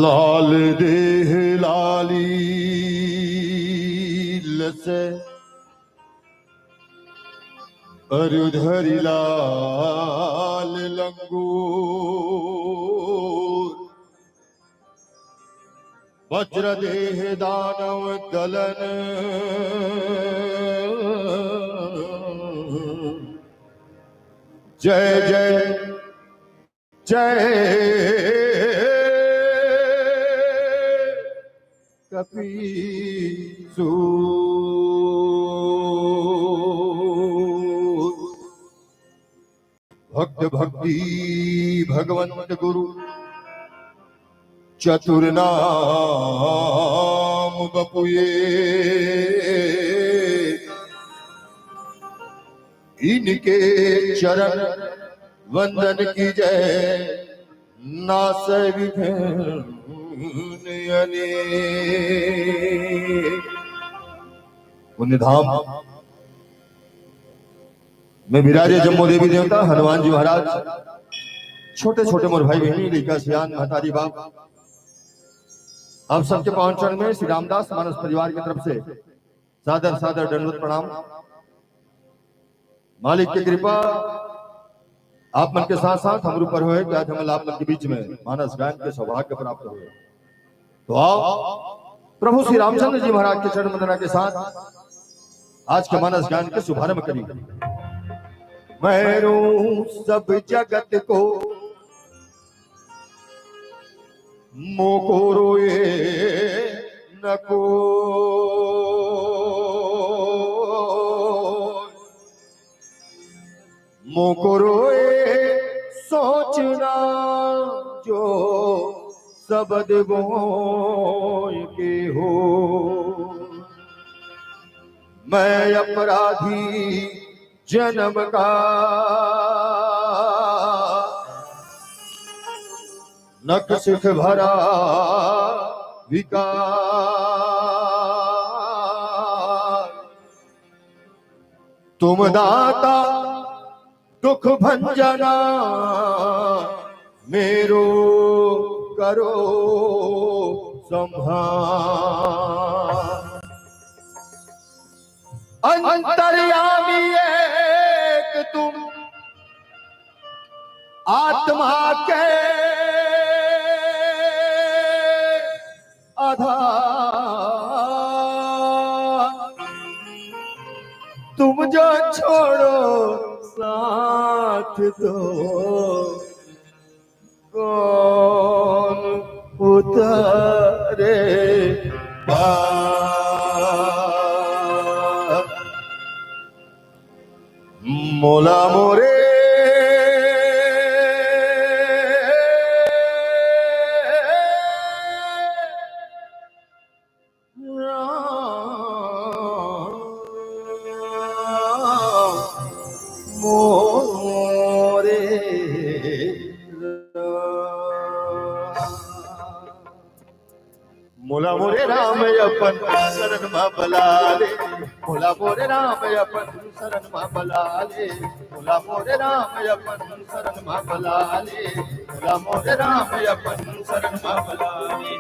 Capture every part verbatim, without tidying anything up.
लाल देह लाली लस अरु धरि लाल लंगूर। वज्र देह दानव दलन। जय जय जय कपीसूर। भक्त भक्ति भगवंत गुरु चतुर नाम बपुए। इनके चरण वंदन कीजय नासै विघ्न अनेक। पुण्य धाम में विराजे जम्मो देवी देवता, हनुमान जी महाराज, छोटे छोटे मोर भाई बहिनी, लइका सियान, महतारी बाप, आप सबके पावन चरण में श्री रामदास मानस परिवार की तरफ से सादर सादर दंडवत प्रणाम। मालिक की कृपा आप मन के साथ साथ हमर ऊपर होए कि आज हमन आप मन के बीच में मानस गायन के सौभाग्य प्राप्त होए। तो आओ, प्रभु श्री रामचंद्र जी महाराज के चरण वंदना के साथ आज के मानस गायन के शुभारंभ करी। मैं रोऊं सब जगत को, मोको रोए न को, मोको रोए सोचना जो सबद बोय के हो। मैं अपराधी जन्म का नख शिख भरा विकार। तुम दाता दुख भंजना मेरो करो संहार। अंतर्यामी एक तुम आत्मा के आधार। तुम जो छोड़ो साथ तो कौन उतारे पार। मोला मोरे राम, मोरे राम। मोला मोरे राम अपन शरण मा बला ले, मोला मोरे राम अपन शरण मा बला ले, मोला मोरे राम अपन शरण मा बला ले, मोला मोरे राम अपन शरण मा बला ले,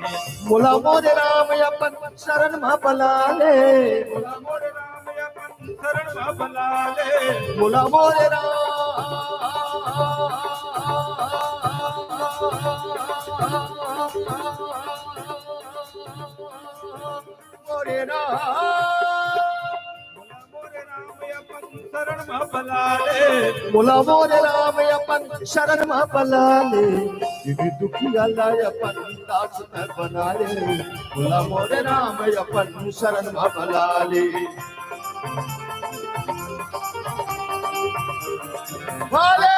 मोला मोरे राम अपन शरण मा बला ले, मोला मोरे राम अपन शरण मा बला ले, मोला मोरे राम। मोरे राम, मोला मोरे राम अपन शरण मा बला ले, मोला मोरे राम अपन शरण मा बला ले। दीन दुखिया ला अपन दास न बना ले, मोला मोरे राम अपन शरण मा बला ले। भले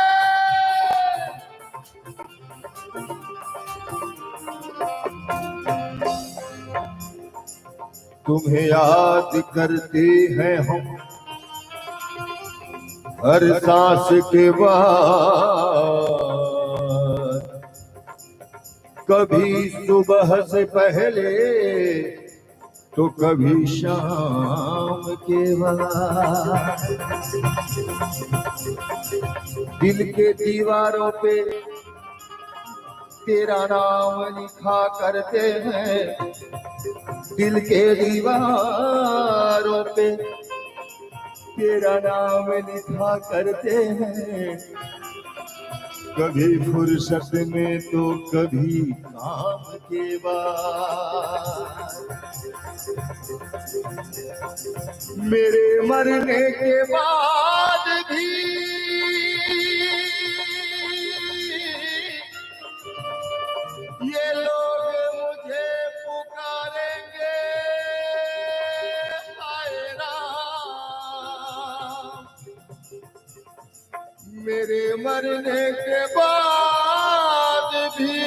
तुम्हें याद करते हैं हम हर सांस के बाद। कभी सुबह से पहले तो कभी शाम के बाद। दिल के दीवारों पे तेरा नाम लिखा करते हैं, दिल के दीवारों पे तेरा नाम लिखा करते हैं, कभी फुर्सत में तो कभी काम के बाद। मेरे मरने के बाद भी ये लोग मुझे पुकारेंगे, हाय राम। मेरे मरने के बाद भी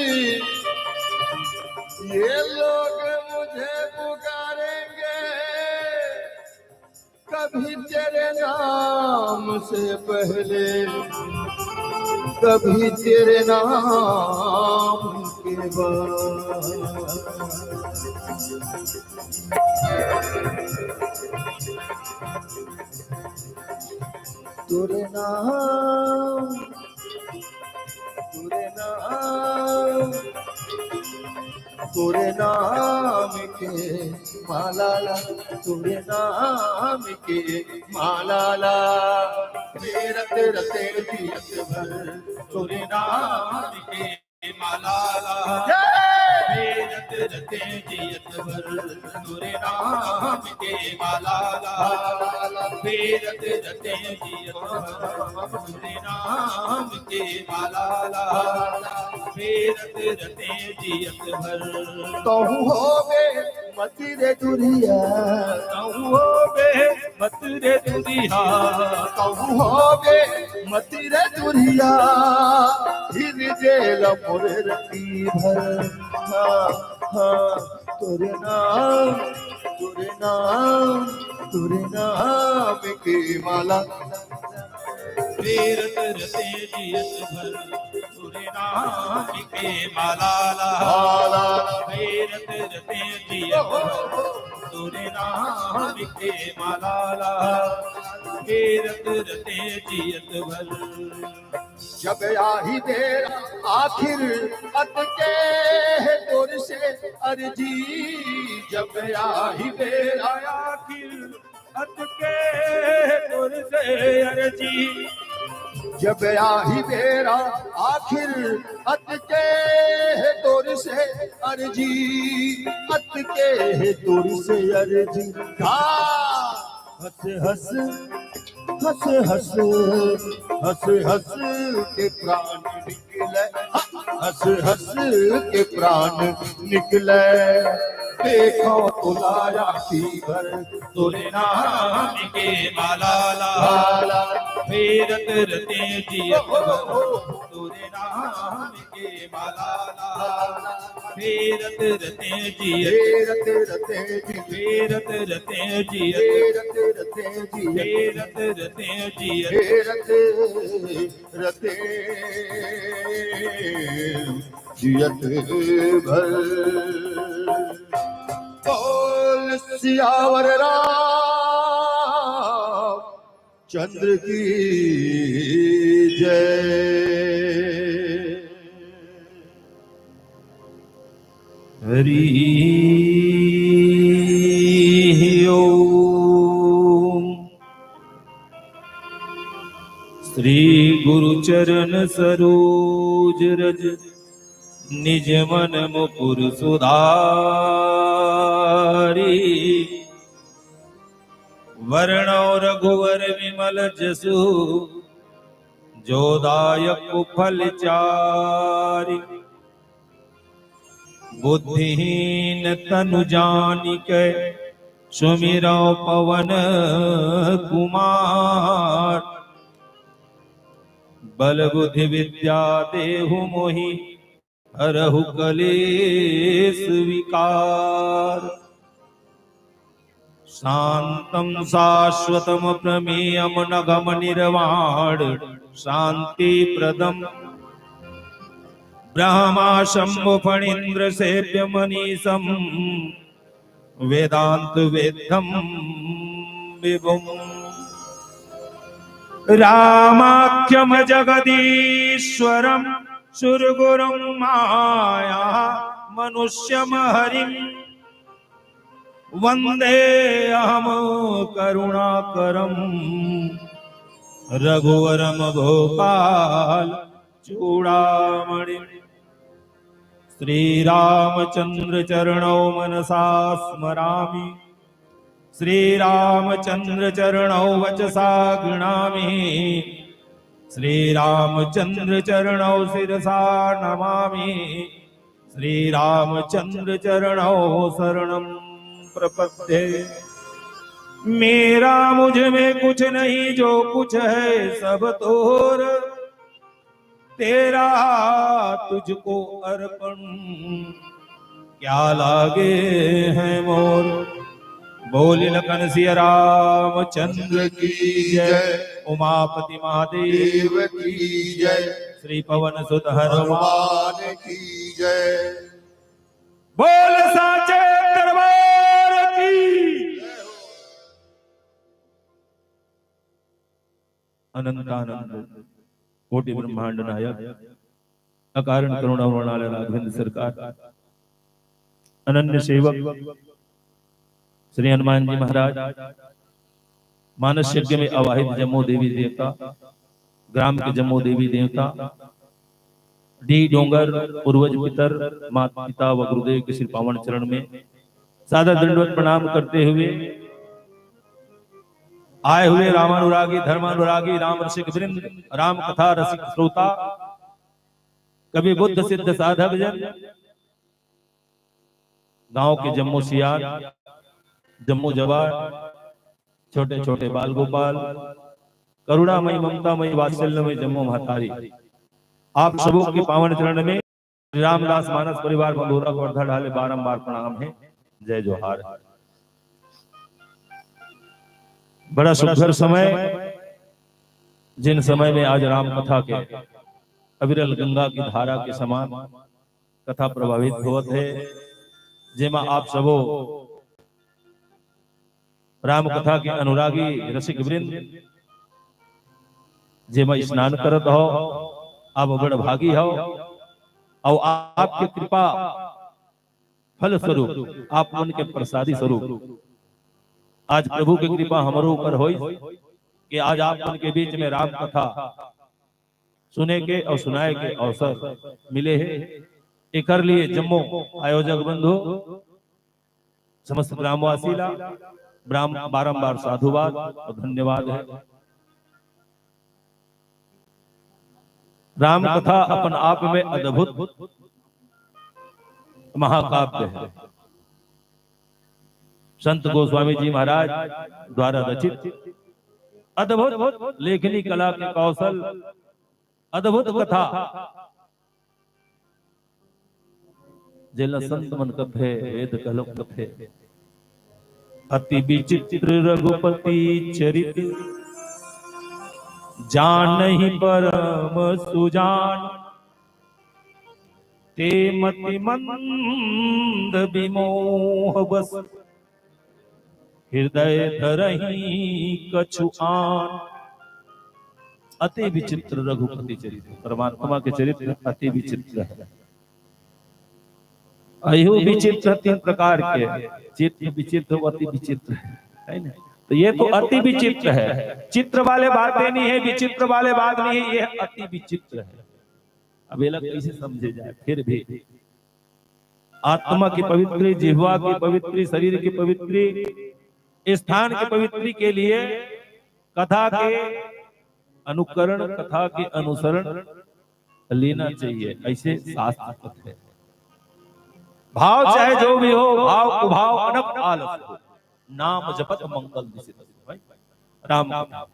ये लोग मुझे पुकारेंगे, कभी तेरे नाम से पहले, कभी तेरे नाम के बाद। तोरे नाम, तोरे नाम, तोरे नाम के माला ला, तोरे नाम के माला ला। फेरत रते जियत भर तोरे नाम के माला ला। फेरत रते जियत भर तोरे नाम के माला ला। फेरत रते जियत भर तोरे नाम के माला ला। फेरत रते जियत भर। कहूँ होबे मति रे दुरिहा, कहूँ होबे मति रे दुरिहा, कहूँ होबे मति रे दुरिहा। हिर जेल मोरे रति भर। हाँ, हाँ, तोरे नाम, तोरे नाम, तोरे नाम के माला। फेरत रते जियत भर तोरे नाम के माला ला। फेरत रते जियत भर तोरे नाम के माला ला। फेरत रते जियत भर। जब आही बेरा आखिर अटके है तोर से अर्जी, जब आही बेरा आखिर अटके तोर से अर्जी। जब आही बेरा आखिर अटके है तोर से अर्जी, अटके है तोर से अर्जी। गा। हंस हंस, हंस हंस, हंस हंस के प्राण निकले, हंस हंस के प्राण निकले। देखो तो लाया फीवर तोरे नाम के माला ला। फेरत रते जियत भर तोरे नाम के माला ला। फेरत रते जियत, फेरत रते जियत, फेरत रते जियत, फेरत रते जियत, फेरत रते जियत, फेरत रते जियत भर। बोल सियावर राम चंद्र की जय। हरि ओम। श्री गुरु चरण सरोज रज निज मन मुकुर सुधारी। वरणौ रघुवर विमल जसु जो दायक फल चारि। बुद्धिहीन तनु जानिके सुमिरौ पवन कुमार। बल बुद्धि विद्या देहु मोहि हरहु कलेश विकार। शांतं शाश्वतमप्रमेयमनघमनिर्वाण शांतिप्रदम्। ब्रह्मा शंभु फणींद्र सेव्य मनीषम वेदांत वेद्यम विभुम। रामाख्यम जगदीश्वरम सुरगुरुम माया मनुष्यम हरिम। वंदे अहम करुणाकरम रघुवरम भूपाल चूड़ामणि। श्री रामचंद्र चरणौ मनसा स्मरामि। श्री रामचंद्र चरणौ वचसा गृणामि। श्री रामचंद्र चरणौ शिरसा नमामि। श्री रामचंद्र चरणौ शरणम प्रपद्ये। मेरा मुझ में कुछ नहीं, जो कुछ है सब तोर। तेरा तुझको अर्पण, क्या लागे हैं मोर। बोल लखन सिया रामचंद्र की जय, उमापति महादेव देव की जय, श्री पवन सुत हनुमान हनुमान की जय। बोल साचे दरबार की। अनंतानंद कोटि ब्रह्मांड नायक, अकारण करुणा उड़ाने वाले राघवेंद्र सरकार, अनन्य सेवक श्री हनुमान जी महाराज, मानस यज्ञ में आवाहित जम्मो देवी देवता, ग्राम के जम्मो देवी देवता, डी डोंगर पूर्वज पितर, माता पिता व गुरुदेव के श्री पावन चरण में सादर दंडवत प्रणाम करते हुए, आए हुए रामानुरागी, धर्मानुरागी, राम रसिक वृंद, राम कथा रसिक श्रोता, कवि बुद्ध सिद्ध साधक जन, गांव के जम्मो सियान, जम्मो जवान, छोटे छोटे बाल गोपाल, करुणामयी, ममतामयी, वात्सल्यमयी जम्मो महतारी, आप सबों के पावन चरण में श्री रामदास मानस परिवार मंदोरा को अर्धा ढाले बारंबार प्रणाम है, जय जोहार। बड़ा सुघर समय, जिन समय में आज राम कथा के अविरल गंगा की धारा के समान कथा प्रवाहित होवत है, जेमा आप सबो राम कथा के अनुरागी रसिक वृंद जेमा स्नान करत हो, आप बड़ भागी हो, और आपके कृपा फल स्वरूप, आप मन के प्रसादी स्वरूप आज प्रभु के कृपा हमरो ऊपर होई कि आज आप मन के बीच में राम कथा सुने के और सुनाए के अवसर मिले हे। एकर लिए जम्मो आयोजक बंधु, समस्त ग्रामवासी ला बारंबार साधुवाद और धन्यवाद है। राम कथा अपन आप में अद्भुत महाकाव्य है। संत गोस्वामी जी महाराज द्वारा रचित अद्भुत लेखनी कला के कौशल, अद्भुत कथा, जेला संत मन कथे, वेद कलो कथे। अति विचित्र रघुपति चरित, जानहि परम सुजान। ते मति मंद विमोह बस, हृदय धरहि कछु आन। अति विचित्र रघुपति चरित्र, परमात्मा के चरित्र अति विचित्र है। अयु विचित्र तीन प्रकार के, चित्र विचित्र, अति विचित्र है, है ना? तो ये तो अति विचित्र है, चित्र वाले बातें नहीं है, विचित्र वाले बात नहीं है, ये अति विचित्र है। अब ये लोग कैसे समझे जाए? फिर भी आत्मा की पवित्री, जिह्वा की पवित्री, शरीर की पवित्री, स्थान की पवित्री के लिए कथा के अनुकरण, कथा के अनुसरण लेना चाहिए, ऐसे शास्त्र कहते हैं। भाव चाहे जो भी हो, भाव कुभाव अनप आलस हो, नाम जपत मंगल दिसित। भाई, राम कथा।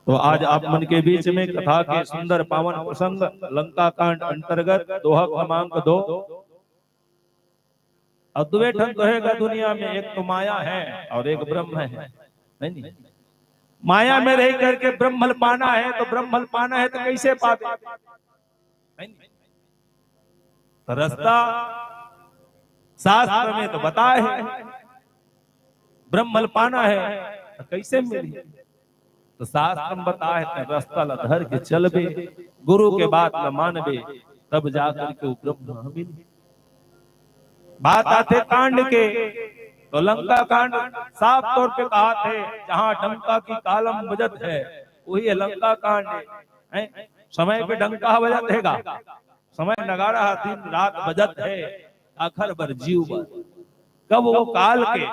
तो आज आप मन के बीच में कथा के सुंदर पावन प्रसंग, लंका कांड अंतर्गत दोहा क्रमांक दो। अब दुए ठन तो है दुनिया में, एक तो माया है और एक ब्रह्म है, नहीं, नहीं? माया में रह करके ब्रह्म पाना है, तो ब्रह्म पाना है तो कैसे पावे? नहीं, नहीं? तो रास्ता शास्त्र में तो बताए हे, ब्रह्म ल पाना हे तो कइसे मिलही? तो शास्त्र में बताए हे, तो रास्ता ल धर के चलबे, गुरु के बात ल मानबे, तब जा करके वो ब्रह्म ह मिलही। बात आथे कांड के, तो लंका कांड साफ तौर पे कहाथे, जहां डंका की कालम बजत हे, वही लंका कांड हे। हैं? समय के डंका बजत हे गा, समय नगाड़ा ह दिन रात बजत हे, आखर बर जीव बर। कब वो काल के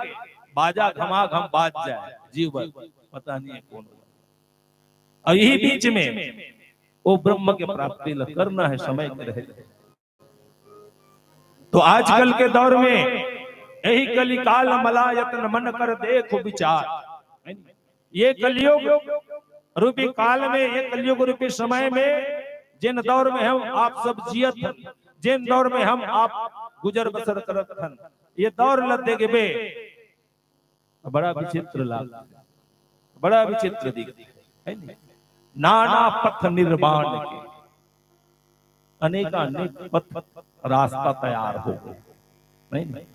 बाजा घमाघम बाज जाए, जीव बर पता नहीं हे कौन। अउ यही बीच में वो ब्रह्म के प्राप्ति ल करना हे समय के रहे। तो आजकल के दौर में यही कलिकाल मला यत्न मन कर देखो विचार, ये कलियुग रूपी काल में, ये कलियुग रूपी समय में, जेन दौर में हम आप सब जियत हन, जेन दौर में हम आप गुजर बसर करत हन, ये दौर ल देखबे, बड़ा विचित्र लागथे, बड़ा विचित्र दिखथे, हे नहीं? नाना पथ निर्माण के, अनेकानेक पथ, रास्ता तैयार हो गे, नहीं?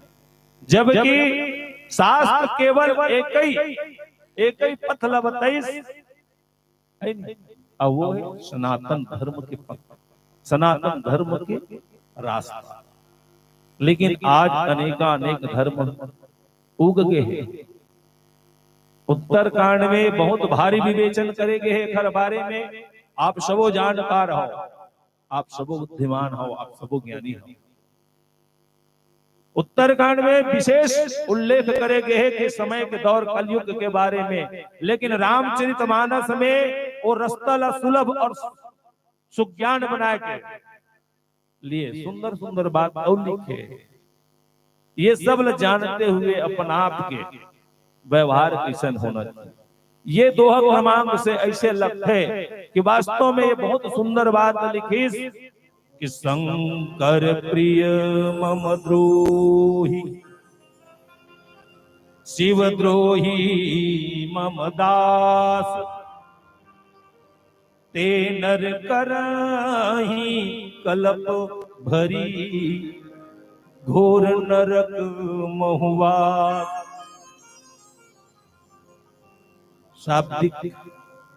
जबकि शास्त्र केवल एकई, एकई पथ ल बताइस, हे नहीं? अउ वो हे सनातन धर्म के पथ, सनातन धर्म के रास्ता। लेकिन आज अनेकानेक धर्म उग गे हे। उत्तरकांड में बहुत भारी विवेचन करे गे हे एखर बारे में। आप सबो जानकार हव, आप सबो बुद्धिमान हव, आप सबो ज्ञानी हव। उत्तरकांड में विशेष उल्लेख करे गे हे कि समय के दौर कलयुग के बारे में, लेकिन रामचरितमानस में वो रास्ता ला सुलभ और सुज्ञान बनाए के लिए सुंदर सुंदर बात अउ लिखे हे। ये सब ल जानते हुए अपन आप के व्यवहार कइसन होना चाहिए, ये दोहा क्रमांक से अइसे लगथे कि वास्तव में ये बहुत सुंदर बात लिखिस कि शंकर प्रिय मम द्रोही, शिव द्रोही मम दास, ते नर करही कलप भरी, घोर नरक महुआ। शाब्दिक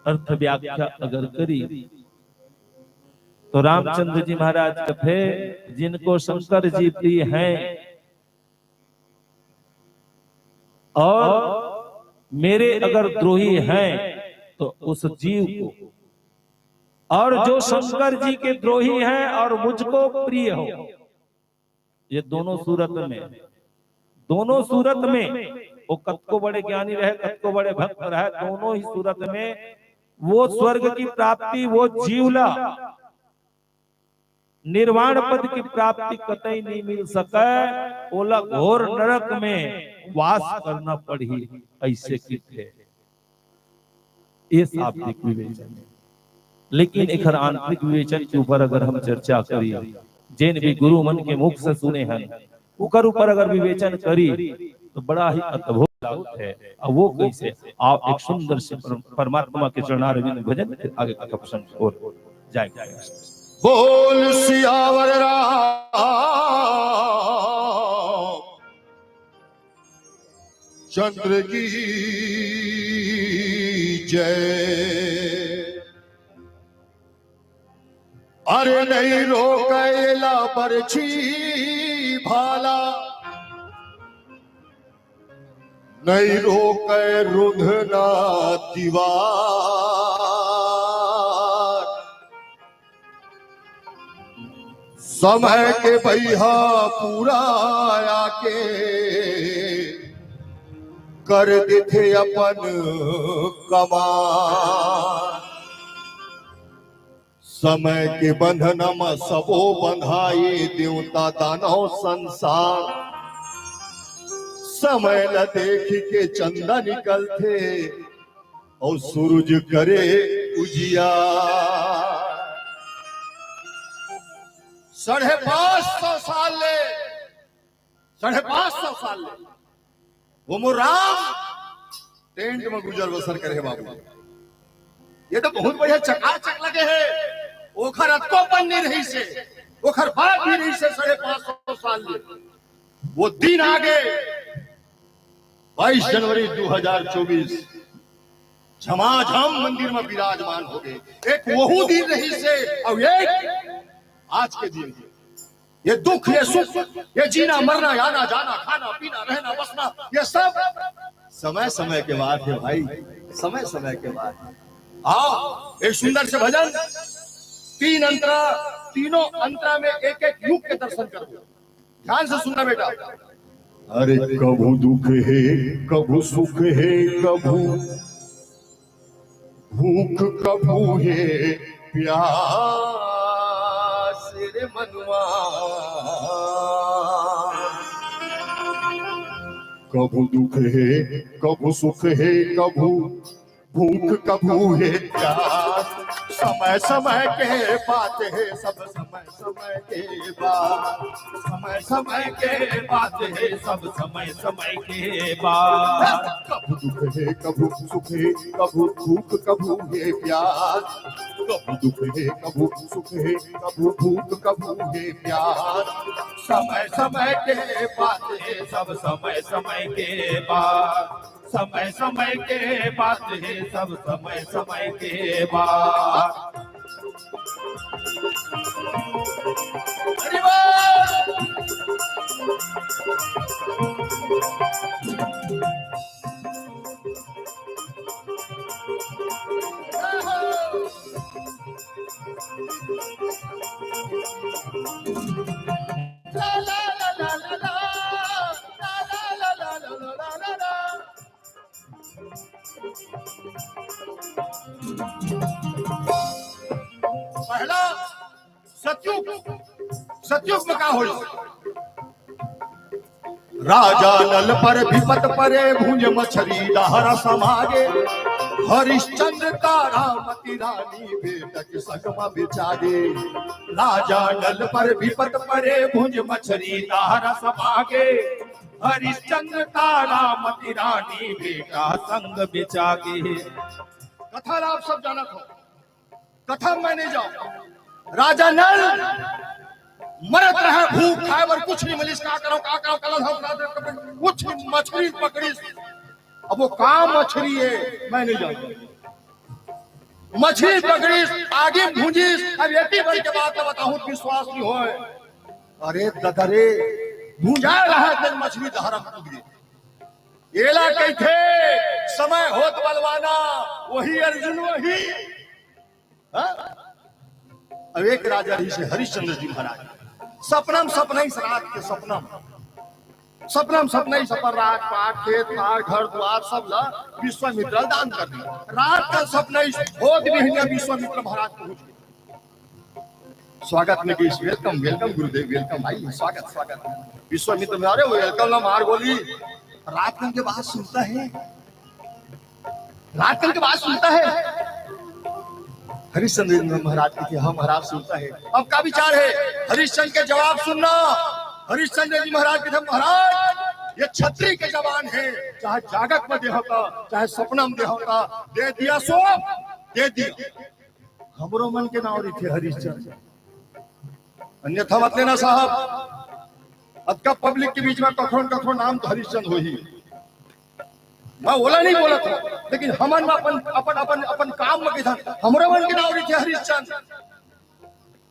अर्थ व्याख्या अगर करी तो रामचंद्र जी महाराज कथे, जिनको शंकर जी प्रिय हैं और मेरे अगर द्रोही हैं तो उस जीव को, और जो शंकर जी के द्रोही हैं और मुझको प्रिय हो, ये दोनों सूरत में, दोनों सूरत में वो कतको बड़े ज्ञानी रहे, कतको बड़े भक्त रहे, दोनों ही सूरत में वो स्वर्ग की प्राप्ति, वो जीव ला निर्वाण पद की प्राप्ति कतई नहीं मिल सके, ओला घोर नरक में वास करना पड़ही, अइसे किथे। ये शाब्दिक विवेचन हे। लेकिन एखर आंतरिक विवेचन के ऊपर अगर हम चर्चा करी, जेन भी गुरु मन के मुख से सुने हन, ओकर ऊपर अगर विवेचन करी तो बड़ा ही अद्भुत लागत हे। अब वो कइसे? आओ एक सुंदर से पर-, परमात्मा के चरणारविंद भजन, फिर आगे कथा प्रसंग और जाए। बोल सियावर राम चंद्र की जय। अरे नहीं रोकेला बरछी भाला, नहीं रोके रुंधना दीवार। समय के बइहा पूरा आके कर देथे अपन कमाल। समय के बंधन म सबो बंधाए, देवता दानव संसार। समय ल देख के चंदा निकलथे अउ सूरज करे उजियार। साढ़े पाँच सौ साल ले, साढ़े पाँच सौ साल ले वो मोर राम टेंट में गुजर बसर करे हे बाबू। ये तो बहुत बढ़िया चकाचक लगे हे, ओखर अतको पन्नी रहिसे। ओखर बाद भी रहिसे साढ़े पाँच सौ साल ले। वो दिन आगे, बाईस जनवरी दो हज़ार चउबीस, झमाझम मंदिर में विराजमान हो गए। एक वहू दिन रहिसे, अउ एक आज के दिन। ये दुख, ये सुख, ये जीना मरना, आना जाना, खाना पीना, रहना बसना, ये सब समय समय के बात है भाई, समय समय के बात है। हाँ, एक सुंदर से भजन, तीन अंतरा, तीनों अंतरा में एक एक युग के दर्शन करबो। ध्यान से सुनना बेटा। अरे कभू दुख हे, कभू सुख हे, कभू भूख, कभू हे प्यास रे मनुआ। कभू दुख हे, कभू सुख हे, कभू भूख, कभू हे प्यास। समय समय के बात हे, सब समय समय के बात। समय समय के बात हे, सब समय समय के बात। कभू दुख हे, कभू सुख हे, कभू भूख, कभू हे प्यास। कभू दुख हे, कभू सुख हे, कभू भूख, कभू हे प्यास। समय समय के बात हे, सब समय समय के बात। समय समय के बात हे, सब समय समय के बात। अरे वाह! पहला सतयुग, सतयुग में का होइस? राजा नल पर विपत परे, भुंज मछरी डहर समागे। हरिश्चंद्र तारामती रानी बेटा के संग म बेचागे। राजा नल पर विपत परे, भुंज मछरी डहर समागे। हरिश्चंद्र तारामती रानी बेटा संग बेचागे। कथा ला आप सब जानत हो, कथा में नहीं जाओ। राजा नल मरत रहे भूख, खाए बर कुछ नहीं मिलिस, का करो, का करो, कलर हम कुछ नहीं, मछरी पकड़िस। अब वो का मछरी हे, मैं नहीं जानता। मछरी पकड़िस, आगी में भूंजिस। अब एती भर के बात ल बताहूं, विश्वास नहीं होय। अरे ददा रे, भूंजा रहा तेन मछरी डहर म कूद गे। एला कहिथे समय होत बलवाना, वही अर्जुन वही। हाँ? अब एक राजा रहिसे हरिश्चंद्र जी महाराज, सपना म सपनाइस, रात के सपना म, सपना म सपनाइस अपन राजपाट, खेत खार, घर दुआर सब ला विश्वामित्र ल दान कर दिस। रात के सपनाइस, होत बिहनिया विश्वामित्र महाराज पहुंच गे। स्वागत में कहिस, welcome, welcome गुरुदेव, welcome भाई, स्वागत, स्वागत। विश्वामित्र महाराज, अरे वो welcome ला मार गोली, रात कन के बात सुनता है, रात कन के बात सुनता है। हरिश्चंद्र महाराज कहिथे, हाँ महाराज सुनता है। अब का विचार है? हरिश्चंद्र के जवाब सुनना। हरिश्चंद्र जी महाराज कहिथे, महाराज ये छत्री के जवान है, चाहे जागत में देहूं त, चाहे सपना में देहूं त, दे दिया सो दे दिया। हमरो मन के नाव रहिथे हरिश्चंद, अन्यथा मत लेना साहब। अतका public के बीच में कखरो न कखरो नाम तो हरिश्चंद होही। मैं ओला नहीं बोलत हूँ, लेकिन हमन में अपन, अपन, अपन, अपन काम में किधर हमरो मन के नाव रहिथे हरिश्चंद।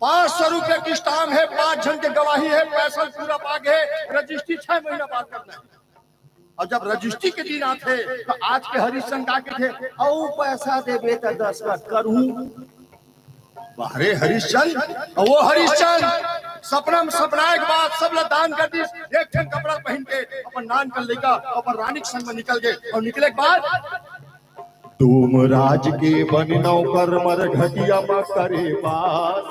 पाँच सौ रुपया के stamp है, पांच झन के गवाही है, पैसा पूरा पागे है, रजिस्ट्री छह महीना बाद करना है। अउ जब रजिस्ट्री के दिन आथे, त आज के हरिश्चंद का कहिथे, "अउ पैसा देबे त दस्तखत करहूं।" बाहरे हरिश्चंद, अउ वो हरिश्चंद सपना में सपनाए के बाद सब ला दान कर दिस। एक ठन कपड़ा पहिन के अपन नान कन लइका अपन रानी के संग में निकल गे अउ निकले के बाद डोम राज के बने नौकर मरघटिया म करे बास।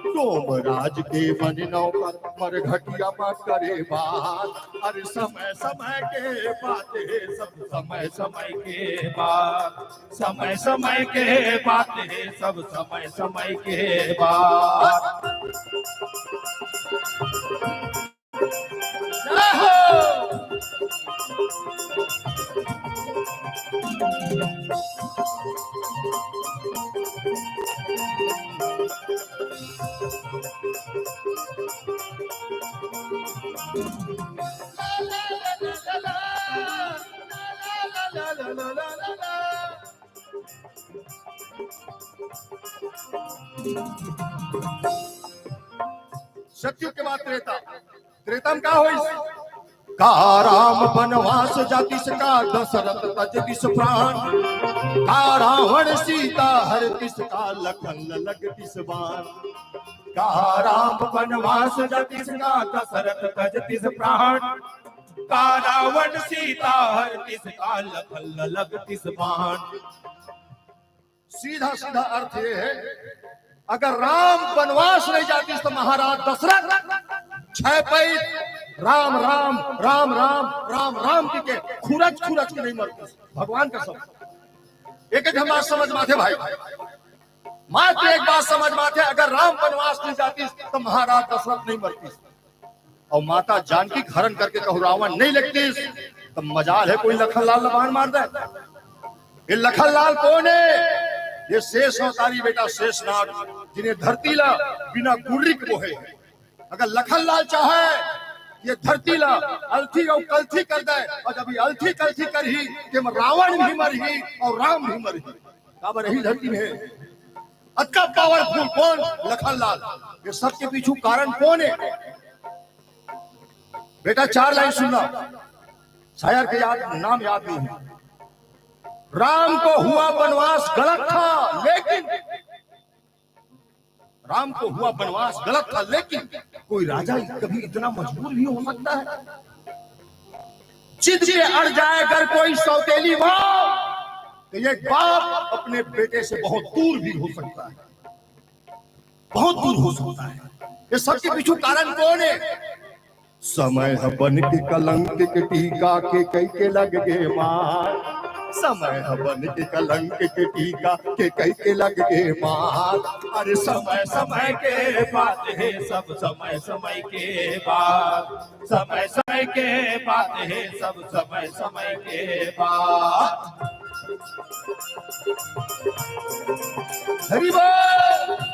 डोम राज के बने नौकर मरघटिया म करे बास। अरे समय समय के बात हे, सब समय समय के बात। समय समय के बात हे, सब समय समय के बात। जय हो। सतयुग के बाद त्रेता। त्रेता में का होइस? का राम बनवास जातिस, का दशरथ तजतिस प्राण, का रावण सीता हरतिस, का लखन लगतिस बाण। का राम बनवास जातिस, का दशरथ तजतिस प्राण, का रावण सीता हरतिस, का लखन लगतिस बाण। सीधा सीधा अर्थ ये है, अगर राम बनवास नहीं जातिस तो महाराज दशरथ छह पैर राम राम राम राम राम राम की के खुरच खुरच के नहीं मरतिस। भगवान कसम, एक एक हम बात समझ माथे भाई, मात्र एक बात समझ माथे, अगर राम बनवास नहीं जातिस तो महाराज दशरथ नहीं मरतिस। और माता जानकी के हरण करके कहूँ रावण नहीं लगतिस, तो मजाल है कोई लखन लाल ला बाण मार दे। ये लखन लाल कौन है? ये शेष अवतारी बेटा शेषनाग, जिन्हें धरती ला बिना गुर्री के बोहे है। अगर लखन लाल चाहे ये धरती ला अलथी और कलथी कर दे, और जब ये अलथी कलथी करही, तेमा रावण भी मरही और राम भी मरही। काबर यही धरती में है। अतका पावरफुल कौन? लखन लाल। ये सबके पीछू कारण कौन है? बेटा, चार लाइन सुनना, शायर के याद, नाम याद नहीं है। राम को हुआ बनवास गलत था, लेकिन राम को हुआ बनवास गलत था, लेकिन कोई राजा कभी इतना मजबूर भी हो सकता है? जिद पे अड़ जाए अगर कोई सौतेली माँ, तो ये बाप अपने बेटे से बहुत दूर भी हो सकता है, बहुत दूर हो सकता है। ये सबके पीछू कारण कौन है? समय ह बन के कलंक के टीका, के कई के लग गे मार। समय ह बन के कलंक के टीका, के कई के लग गे मार। अरे समय समय के बात है, सब समय समय के बात। समय समय के बात है, सब समय समय के बात। हरि बोल।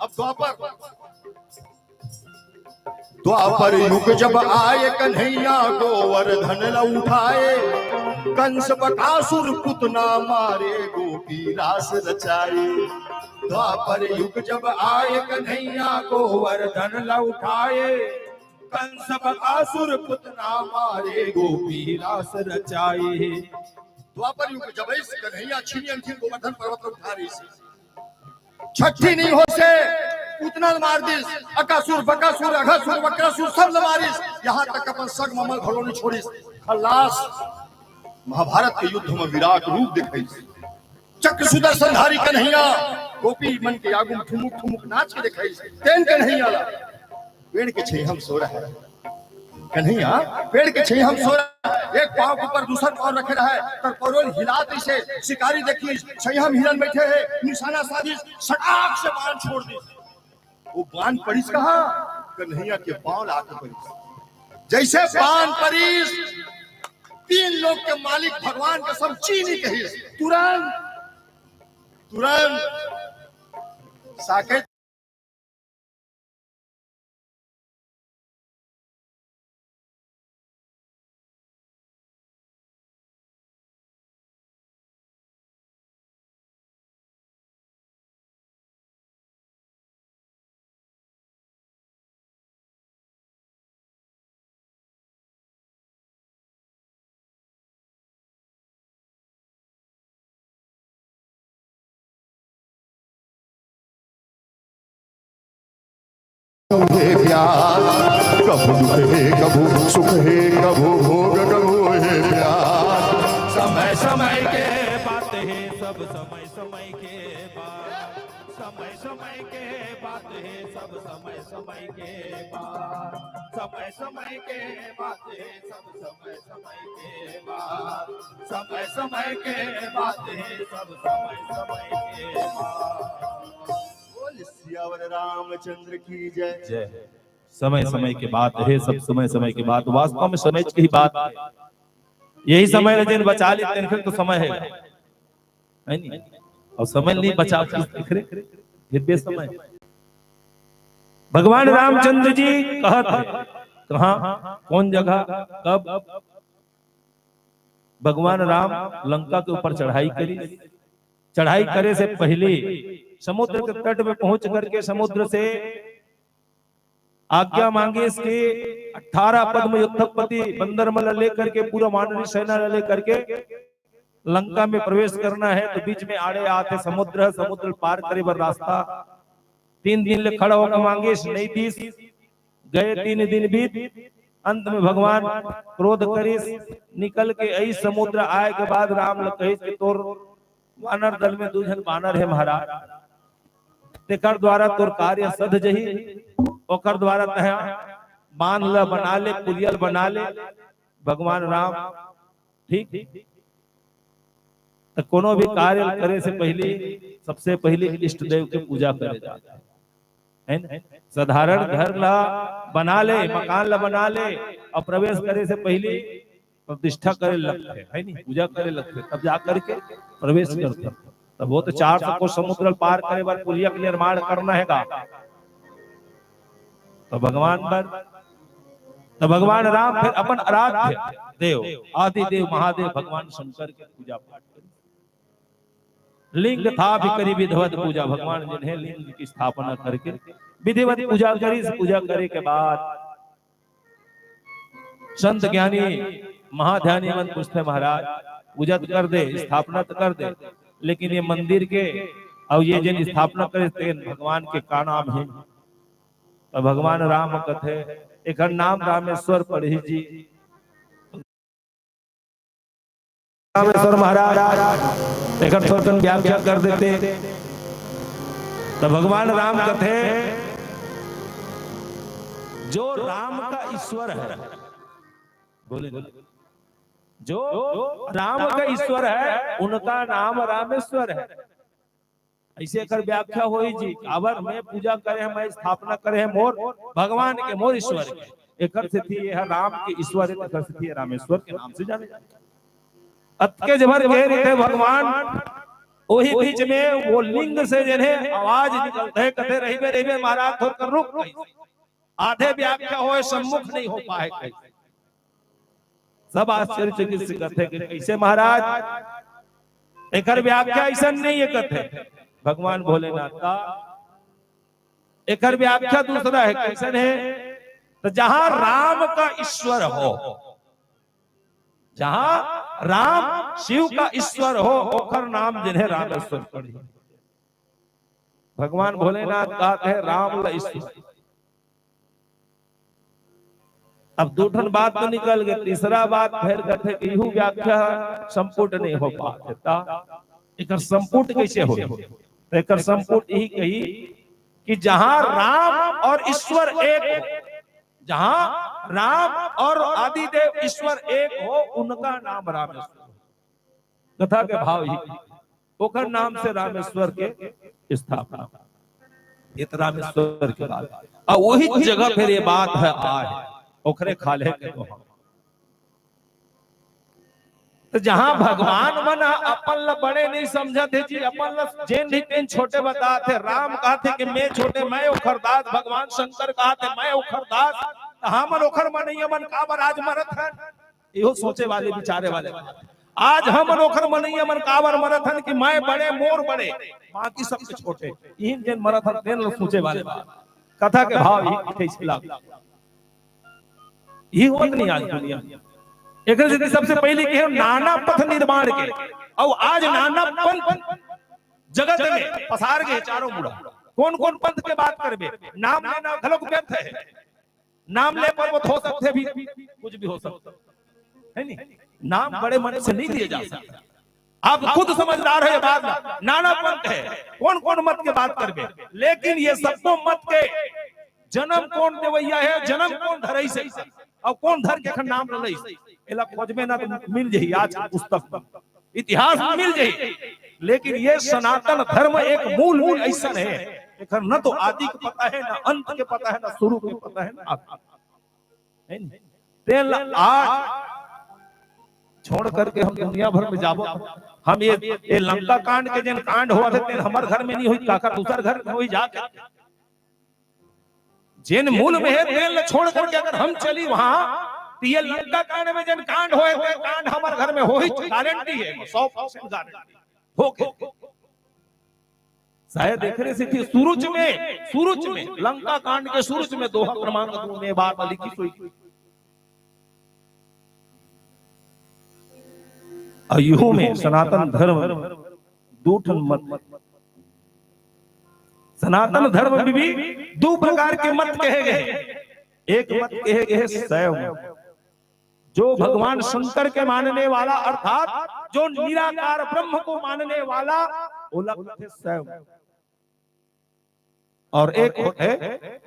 अब द्वापर, द्वापर युग जब आए कन्हैया गोवर्धन ल उठाए, कंस बकासुर पुतना मारे गोपी रास रचाए। द्वापर युग जब आए कन्हैया गोवर्धन ल उठाए, कंस बकासुर पुतना मारे गोपी रास रचाए। द्वापर युग जब इस कन्हैया छीनी अंखिन गोवर्धन पर्वत ल उठा रहिस, छट्ठी नहीं होइसे, पुतना ल मार दिस, अकासुर, बकासुर, अघासुर, वक्रासुर सब ल मारिस, यहाँ तक अपन सग ममल घलो नहीं छोड़िस। खल्लास महाभारत के युद्ध में विराट रूप दिखाइस। चक्र सुदर्शन धारी कन्हैया गोपी मन के आगू म ठुमुक ठुमुक नाच के दिखाइस। तेन कन्हैया ला पेड़ के छइहा म सो रहा है। कन्हैया पेड़ के छइहा म सो रहा है, एक पाँव के ऊपर दूसर पाँव रखे रहा है, तर परोल हिलात इसे शिकारी देखिस, छइहा म हिरन बैठे हैं, निशाना साधिस, सटाक से बाण छोड़ दिस। वो बाण पड़िस कहाँ? कन्हैया के पाँव ला आके पड़िस। जैसे बाण पड़िस, तीन लोक के मालिक भगवान कसम चीनी कहिस, तुरंत, तुरंत साकेत हे प्यार, कभू दुख हे, कभू सुख हे, कभू भोग, कभू हे प्यार। समय समय के बात हे, सब समय समय के बात। समय समय के बात हे, सब समय समय के बात। समय समय के बात हे, सब समय समय के बात। समय समय के बात हे, सब समय समय के बात। बोल सियावर रामचंद्र की जय। जय। समय समय के बात हे, सब समय समय के बात, वास्तव में समय की ही बात हे। यही समय ला जेन बचा ले, तेन फेर तो समय हे, हे नी? अउ समय नहीं बचा, फिर बेसमय। भगवान रामचंद्र जी कहत हे, कहाँ, कौन जगह, कब? भगवान राम लंका के ऊपर चढ़ाई करिस। चढ़ाई करे से पहले समुद्र के तट पे पहुंच करके समुद्र से आज्ञा मांगिस कि अठारह पद्म योत्थपति बंदर मन ला लेकर के, पूरा वानरी सेना ला लेकर के लंका में प्रवेश करना हे, तो बीच में आड़े आथे समुद्र, समुद्र पार करे बर रास्ता। तीन दिन ले खड़ा होकर मांगिस, नहीं दीस। गए तीन दिन बीत, अंत में भगवान क्रोध करिस, निकल के अइस समुद्र आए के बाद राम ल कहिस कि तोर वानर दल में दू झन बानर हे महाराज, तेकर द्वारा तोर कार्य सध जही, ओकर द्वारा तैं बांध ल बना ले, पुलिया ल बना ले। भगवान राम, ठीक, तो कोनो भी कार्य करे से पहले, सबसे पहले इष्ट देव के पूजा करे जाथे, हे ना? साधारण घर ला बना ले, मकान ला बना ले, अउ प्रवेश करे से पहले प्रतिष्ठा करे लगथे, हे नी? पूजा करे लगथे, तब जा करके प्रवेश करथे। तब वो तो चार सौ कोस समुद्र पार करे बर पुलिया के निर्माण करना हे का? तो भगवान बर, तो भगवान राम फिर अपन आराध्य देव, आदि देव महादेव भगवान शंकर के पूजा पाठ करे, लिंग स्थापित करी विधिवत पूजा, भगवान जिन्हें लिंग की स्थापना करके विधिवत पूजा करिस। पूजा करे के बाद संत ज्ञानी महाध्यानी मन पूछथे, महाराज, पूजा तो कर दे, स्थापना तो कर दे, लेकिन ये मंदिर के अउ ये जेन स्थापना करे तेन भगवान के का नाम हे? तो भगवान राम कथे, एकर नाम रामेश्वर पड़ही जी। रामेश्वर महाराज, एकर थोरकन व्याख्या कर देते। तो भगवान राम कथे, जो राम का ईश्वर है, बोले, जो राम का ईश्वर है, उनका नाम रामेश्वर है। अइसे एकर व्याख्या होही जी, काबर मैं पूजा करे हंव, मैं स्थापना करे हंव मोर भगवान के, मोर ईश्वर के। एकर सेती ये ह राम के ईश्वर हे, एकर सेती ये रामेश्वर के नाम से जाने जाथे। अतके जबर कहे रहिथे भगवान, ओही बीच में वो लिंग से जेन हे आवाज निकलथे, कथे, "रहिबे, रहिबे महाराज, थोरकन रुक।" आधे व्याख्या होय, सम्मुख नहीं हो पाए कहे। सब आश्चर्यचकित से कथे कि कैसे महाराज, एकर व्याख्या अइसन नहीं हे कथे। भगवान भोलेनाथ का एकर व्याख्या दूसरा हे, कइसन हे? तो जहां राम का ईश्वर हो, जहां राम शिव का ईश्वर हो, ओकर नाम जिन्हें रामेश्वर पड़ी। भगवान भोलेनाथ कहत हे राम ल ईश्वर। अब दू ठन बात तो निकल गे, तीसरा बात फेर कथे कि इहू व्याख्या संपुट नहीं हो पात हे। त एकर संपुट कैसे हो? त एकर संपुट यही कही कि जहां राम और ईश्वर एक हो, जहां राम और आदिदेव ईश्वर एक हो, उनका नाम रामेश्वर। कथा के भाव ही, ओकर नाम से रामेश्वर के स्थापना। ये तो रामेश्वर के बात। अब वही जगह फिर ये बात हे, आय, ओखरे खाल्हे के तो हम। तो जहां भगवान मन ह अपन ल बड़े नहीं समझत हे जी, अपन ल जेन भी तेन छोटे बतात हे। राम कहत हे कि मैं छोटे, मैं ओखर दास, भगवान शंकर कहत हे मैं ओखर दास, तो हमन ओखर मनइया मन काबर आज मरत हन? इहो सोचे वाले, विचारे वाले। आज हमन ओखर मनइया मन काबर मरत हन कि मैं बड़े, मोर बड़े, बाकी सबके छोटे। इहिन जेन मरत हन तेन ल सोचे वाले बात। कथा के भाव ही कैसे लाग, ये होत नहीं आज दुनिया। एकर सेती सबसे पहले कहे नाना पथ निर्माण के, अउ आज नाना पंथ जगत में पसार गे चारों मुड़ा। कौन कौन पंथ के बात करबे, नाम लेना घलोक व्यर्थ हे। नाम ले पर्वत हो सकथे भी, कुछ भी हो सकथे, हे नी? नाम बड़े मन से नहीं लिए जा सकता। आप खुद समझदार हो ये बात ला। नाना पंथ हे, कौन कौन मत के बात करबे, लेकिन ये सबको मत के जन्म कौन देवैया हे, जन्म कौन धरइस हे, अउ कौन धर के एखर नाम ललइस, एला खोजबे ना तो मिल जही आज के पुस्तक में, इतिहास में मिल जही। लेकिन ये सनातन धर्म एक मूल, मूल अइसन हे, एकर न तो आदि के पता हे, न अंत के पता हे, न शुरू के पता हे, न आदि। हे नहीं? तेन ला आज छोड़ करके हम दुनिया भर में जाबो, हम ये, ये लंका कांड के जेन कांड होवत हे, तेन हमर घर में नहीं होही, काकर दूसर घर में होही जाके। जेन मूल में हे, तेन ला छोड़ करके अगर हम चली वहां, तो ये लंका कांड में जेन कांड होए, वो कांड हमर घर में होही, गारंटी हे, सौ परसेंट गारंटी। होके शायद एकरे सेती शुरूच में, शुरूच में, लंका कांड के शुरूच में दोहा क्रमांक दू में बात लिखिस होही। अउ इहू में सनातन धर्म दू ठन मत, सनातन धर्म में भी दू प्रकार के मत कहे गए। एक मत कहे गए हे शैव मत, जो भगवान शंकर के मानने वाला, अर्थात जो निराकार ब्रह्म को मानने वाला, वो लगथे शैव मत। अउ एक होथे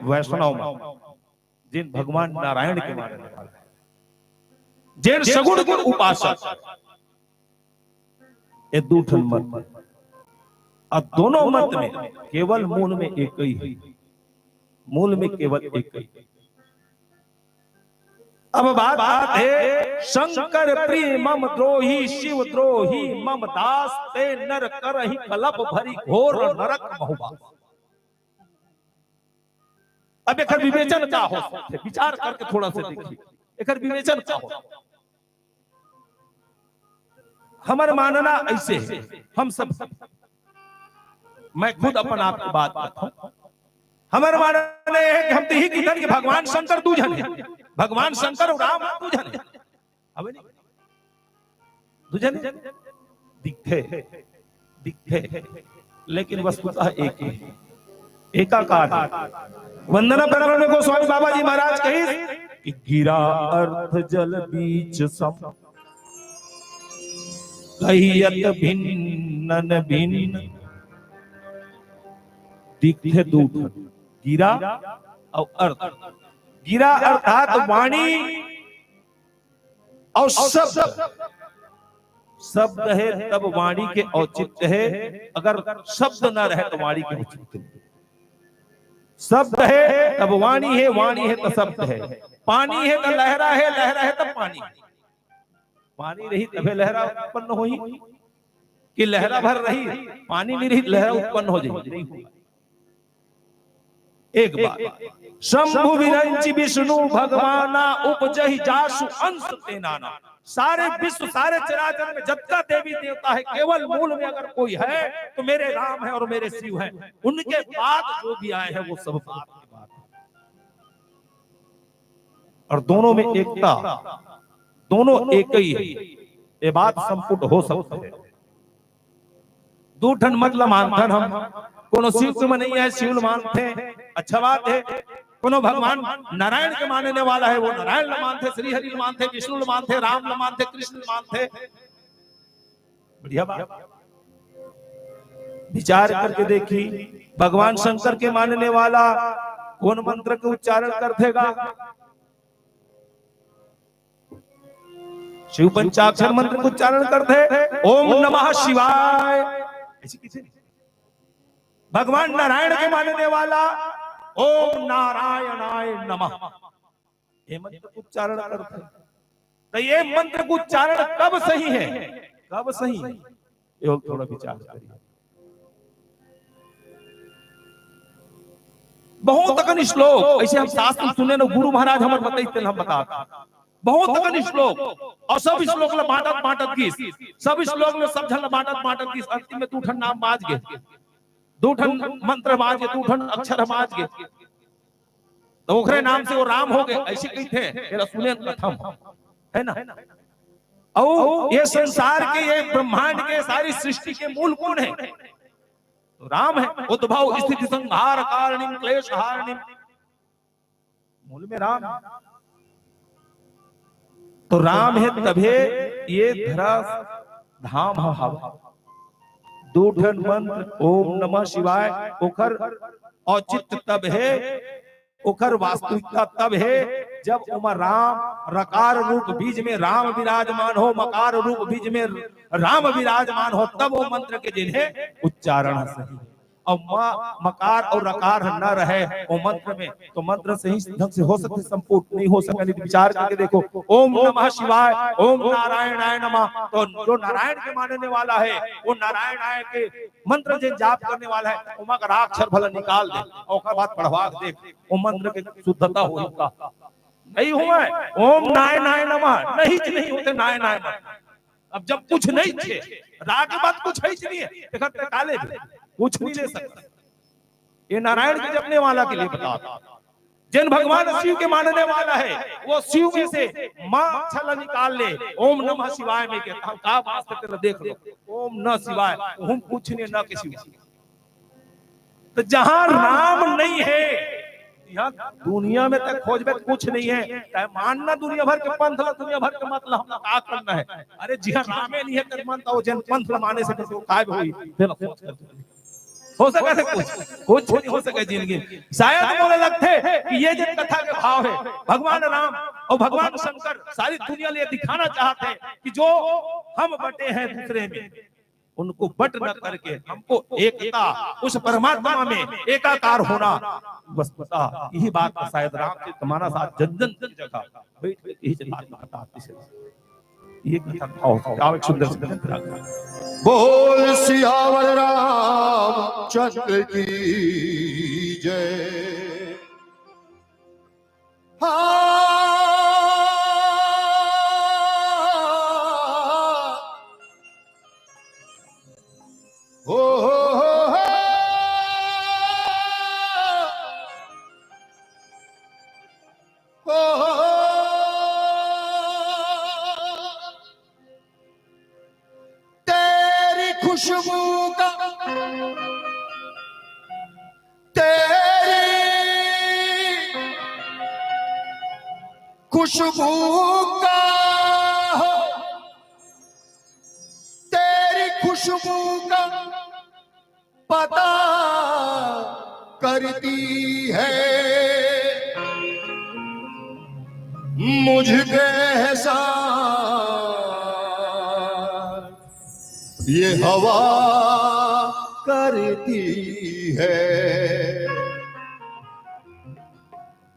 वैष्णव मत, जेन भगवान नारायण के मानने वाला हे, जेन सगुण के उपासक। ये दू ठन मत, अउ दोनों मत में केवल मूल में एक ही हे, मूल में केवल एक ही। अब बात आत हे, शंकर प्रिय मम द्रोही, शिव द्रोही मम दास, ते नर करहि कलप भरि घोर नरक महुवास। अब एकर विवेचन का हो सकथे? विचार करके थोड़ा सा देखिए, एकर विवेचन का हो? हमर मानना ऐसे हे, हम सब, मैं खुद अपन आप के बात करथंव, हमर मानना ये हे कि हम तो इही किथन कि भगवान शंकर दू झन हे, भगवान शंकर अउ राम दू झन हे। हवे नहीं? दू झन हे? दिखथे, दिखथे, लेकिन वस्तुतः एक ही हे, एकाकार हे। वंदना प्रकरण में गोस्वामी बाबा जी महाराज कहिस कि गिरा अर्थ जल बीच सम, कहियत भिन्नन भिन्न। दिखथे दू ठन, गिरा अउ अर्थ। गिरा अर्थात वाणी अउ शब्द। शब्द हे तब वाणी के औचित्य हे, अगर शब्द न रहे तो वाणी के औचित्य नहीं। शब्द हे तब वाणी हे, वाणी हे तो शब्द हे, पानी हे तो लहरा हे, लहरा हे तब पानी। पानी रही तभे लहरा उत्पन्न होही, कि लहरा भर रही, पानी नहीं रही, लहरा उत्पन्न हो जाही? नहीं होही। एक बात, शंभु विरंचि विष्णु भगवाना, उपजहि जासु अंश ते नाना। सारे विश्व, सारे चराचर में जतका देवी देवता हे, केवल मूल में अगर कोई हे तो मेरे राम हे अउ मेरे शिव हे, उनके बाद जो भी आए हे वो सब बात की बात हे। अउ दोनों में एकता, दोनों एक ही हे, ये बात संपुट हो सकथे। दू ठन मत ल मानथन हम, कोनो शिव के मनइया हे, शिव ल मानथे, अच्छा बात हे। कोनो भगवान नारायण के मानने वाला हे, वो नारायण ल मानथे, श्री हरि ल मानथे, विष्णु ल मानथे, राम ल मानथे, कृष्ण ल मानथे, बढ़िया बात। विचार करके देखी, भगवान शंकर के मानने वाला कोन मंत्र के उच्चारण करथे गा? शिव पंचाक्षर मंत्र के उच्चारण करथे, ओम नमः शिवाय। ऐसे किसे नहीं? भगवान नारायण के मानने वाला, ओम नारायणाय नमः। ये मंत्र के उच्चारण करथे। तो ये मंत्र के उच्चारण कब सही हे, कब सही हे, ये थोड़ा विचार करिए। बहुत अकन श्लोक ऐसे हम शास्त्र सुने न, गुरु महाराज हमर बताइस, तेन हम बतात। बहुत अकन श्लोक, अउ सब श्लोक ल बांटत बांटत गिस, सब श्लोक ल सब झन ल बांटत बांटत गिस, अंतिम में दू ठन नाम बांच गे, दू ठन मंत्र बांच गे, दू ठन अक्षर बांच गे, तो ओकरे नाम से वो राम हो गे, ऐसे कहिथे। एला सुने कथम, हे ना? अउ ये संसार के, ये ब्रह्मांड के, सारी सृष्टि के मूल कोन हे? तो राम हे। उद्भव स्थिति संहार कारणिम क्लेश हारणिम, मूल में राम हे। तो राम हे तभे ये धरा धाम ह हवा। दू ठन मंत्र ओम नमः शिवाय, ओकर औचित्य तब हे, ओकर वास्तविकता तब हे, जब ओमा राम, रकार रूप बीज में राम विराजमान हो, मकार रूप बीज में राम विराजमान हो, तब वो मंत्र के जेन हे उच्चारण सही हे। अउ मा, मकार अउ रकार ह न रहे ओ मंत्र में, तो मंत्र सही ढंग से हो सकथे संपूर्ण? नहीं हो सकय। नहीं तो विचार करके देखो, ओम नमः शिवाय, ओम नारायणाय नमः, तो जो नारायण के मानने वाला है, वो नारायणाय के मंत्र जे जाप करने वाला है, ओमा का अक्षर भला निकाल दे, अउ ओकर बाद पढ़वा के देख, वो मंत्र के शुद्धता होही का? नहीं होवय। ओम नाय नाय नमः, नहीं जी, नहीं होथे नाय नाय नमः। अब जब कुछ नहीं थे, रा के बाद कुछ है ही नहीं है, देखत ते काले भी कुछ नहीं ले सकता। ये नारायण के जपने वाला के लिए बता, जिन भगवान शिव के मानने वाला है, वो शिव में से माँ अक्षर ला निकाल ले, ओम नमः शिवाय में के, हम का वास्ते तेरा देख लो, ओम न शिवाय, हम कुछ नहीं, न किसी। तो जहां राम नहीं है, यहाँ दुनिया में तक खोजबे कुछ नहीं है। तय मानना दुनिया भर के पंथ ला, दुनिया भर के मत ला, हमला का करना है? अरे जिहाँ रामे नहीं है, तेरे मन तो जन पंथ ला माने से तो काय भी होई, तेला सोच कर। हो सके से कुछ, कुछ नहीं हो सके जिंदगी। शायद मोला लगथे कि ये जो कथा के भाव है, भगवान राम और भगवान शंकर सारी दुनिया ले दिखाना चाहते हैं कि जो हम बटे हैं दूसरे में, उनको बट न करके हमको एकता, उस परमात्मा में एकाकार होना, बस बता, यही बात शायद रामचरित मानस आज जन जन जगह बैठ के यही बात बताती है। ये कथा भाव, क्या एक सुंदर से ग्रंथ रखा। बोल सियावर रामचंद्र की जय। हाँ। हो, हो, हो, हो। हो, हो, हो। तेरी खुशबू का, तेरी खुशबू का हो, तेरी खुशबू का पता करती है मुझ पे एहसान ये हवा करती है।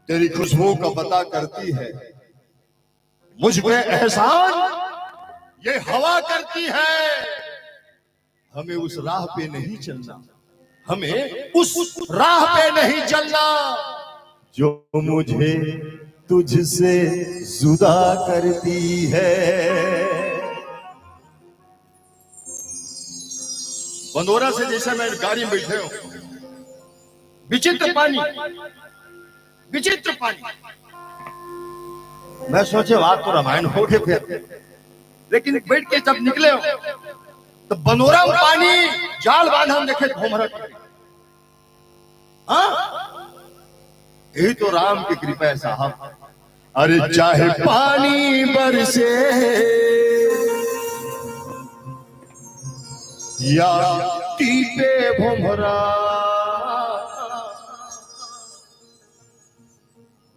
तेरी खुशबू का पता करती है मुझ पे एहसान ये हवा करती है। हमें उस राह पे नहीं चलना, हमें उस राह पे नहीं चलना जो मुझे तुझसे जुदा करती है। बंदोरा से जैसे मैं गाड़ी में बैठे हूँ, विचित्र पानी, विचित्र पानी। मैं सोचे, बात तो रामायण हो गए फिर, लेकिन बैठ के जब निकले हो तो बंदोरा में पानी, जाल बांधा, हम देखे भोमरा। हाँ, यही तो राम की कृपा है साहब। अरे चाहे पानी बरसे या टीपे भोमरा,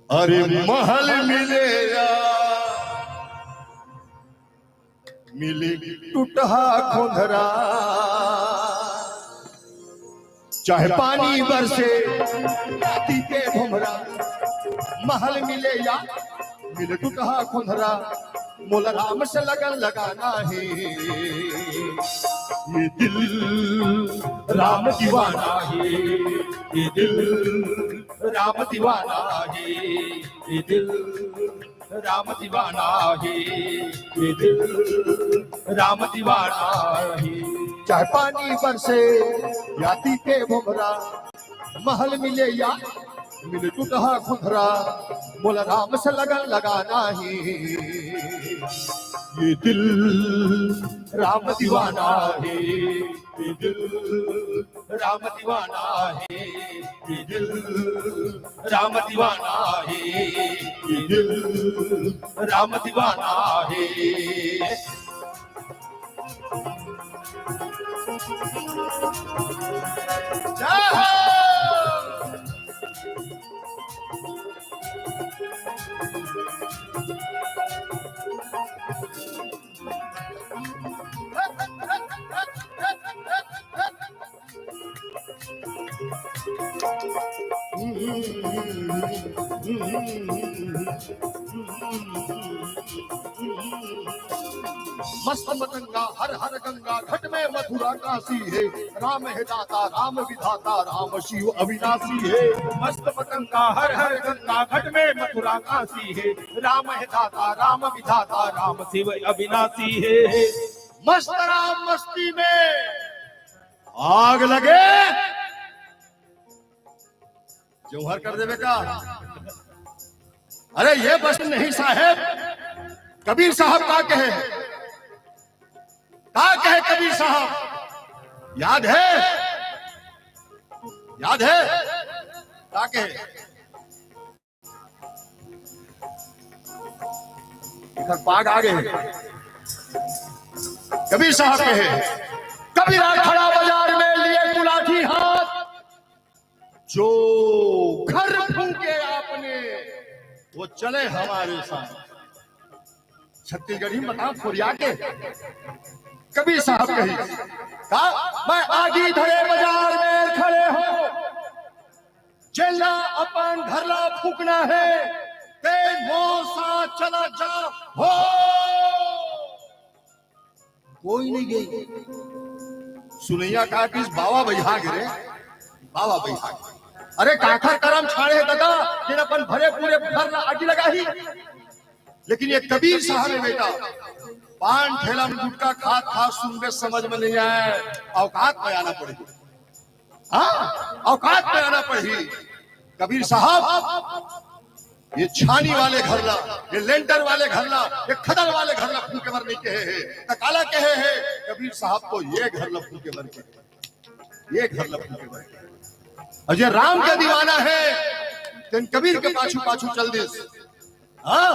अरे महल मिले या मिले टूटहा खोंधरा, चाहे पानी बरसे, टीपे भोमरा, महल मिले या मिले टूटहा खोंधरा, मोला राम से लगन लगाना है। ये दिल राम दीवाना है, ये दिल राम दीवाना है, ये दिल राम दीवाना है, ये दिल राम दीवाना है। चाहे पानी बरसे या टीपे भोमरा, महल मिले या मिले टूटहा खुंधरा, मोला राम से लगन लगाना है। ये दिल राम दीवाना है, ये दिल राम दीवाना है, ये दिल राम दीवाना है, ये दिल राम दीवाना है। जय हो। मस्त मतंगा हर हर गंगा, घट में मथुरा काशी हे। राम हे दाता, राम विधाता, राम शिव अविनाशी हे। मस्त मतंगा हर हर गंगा, घट में मथुरा काशी हे। राम हे दाता, राम विधाता, राम शिव अविनाशी हे। मस्त राम मस्ती में आग लगे, जौहर कर देवे का। अरे ये बस नहीं साहेब, कबीर साहब का कहे, का कहे कबीर साहब, याद है? याद है का कहे? एकर पाग आ गए। कबीर साहब कहे, कबीरा खड़ा बाजार में लिए गुलाठी हाथ, जो घर फूके आपने, वो चले हमारे साथ। छत्तीसगढ़ी में बताओ, खोरिया के कबीर साहब कही का, मैं आगी धरे बाजार में खड़े हो, जेला अपन घर ला फूकना है, ते मोर साथ चला जा हो। कोई नहीं गई। सुनैया का किस बाबा बइहा गे रे, बाबा बइहा गे। अरे काखर करम छाड़े हे दादा, जेन अपन भरे पूरे घर ला आगी लगाही। लेकिन ये कबीर साहब हे बेटा, पान ठेला में गुटखा खात खात सुनबे, समझ में नहीं आए, औकात में आना पड़ही। हाँ, औकात में आना पड़ही। कबीर साहब, ये छानी वाले घर ला, ये लेंटर वाले घर ला, ये खदर वाले घर ला फूके बर नहीं कहे हे। त काला कहे हे? कबीर साहब तो ये घर ला फूके बर कहे, ये घर ला फूके बर कहे। अउ जे राम के दीवाना हे, तेन कबीर के पाछू पाछू चल दिस। हाँ,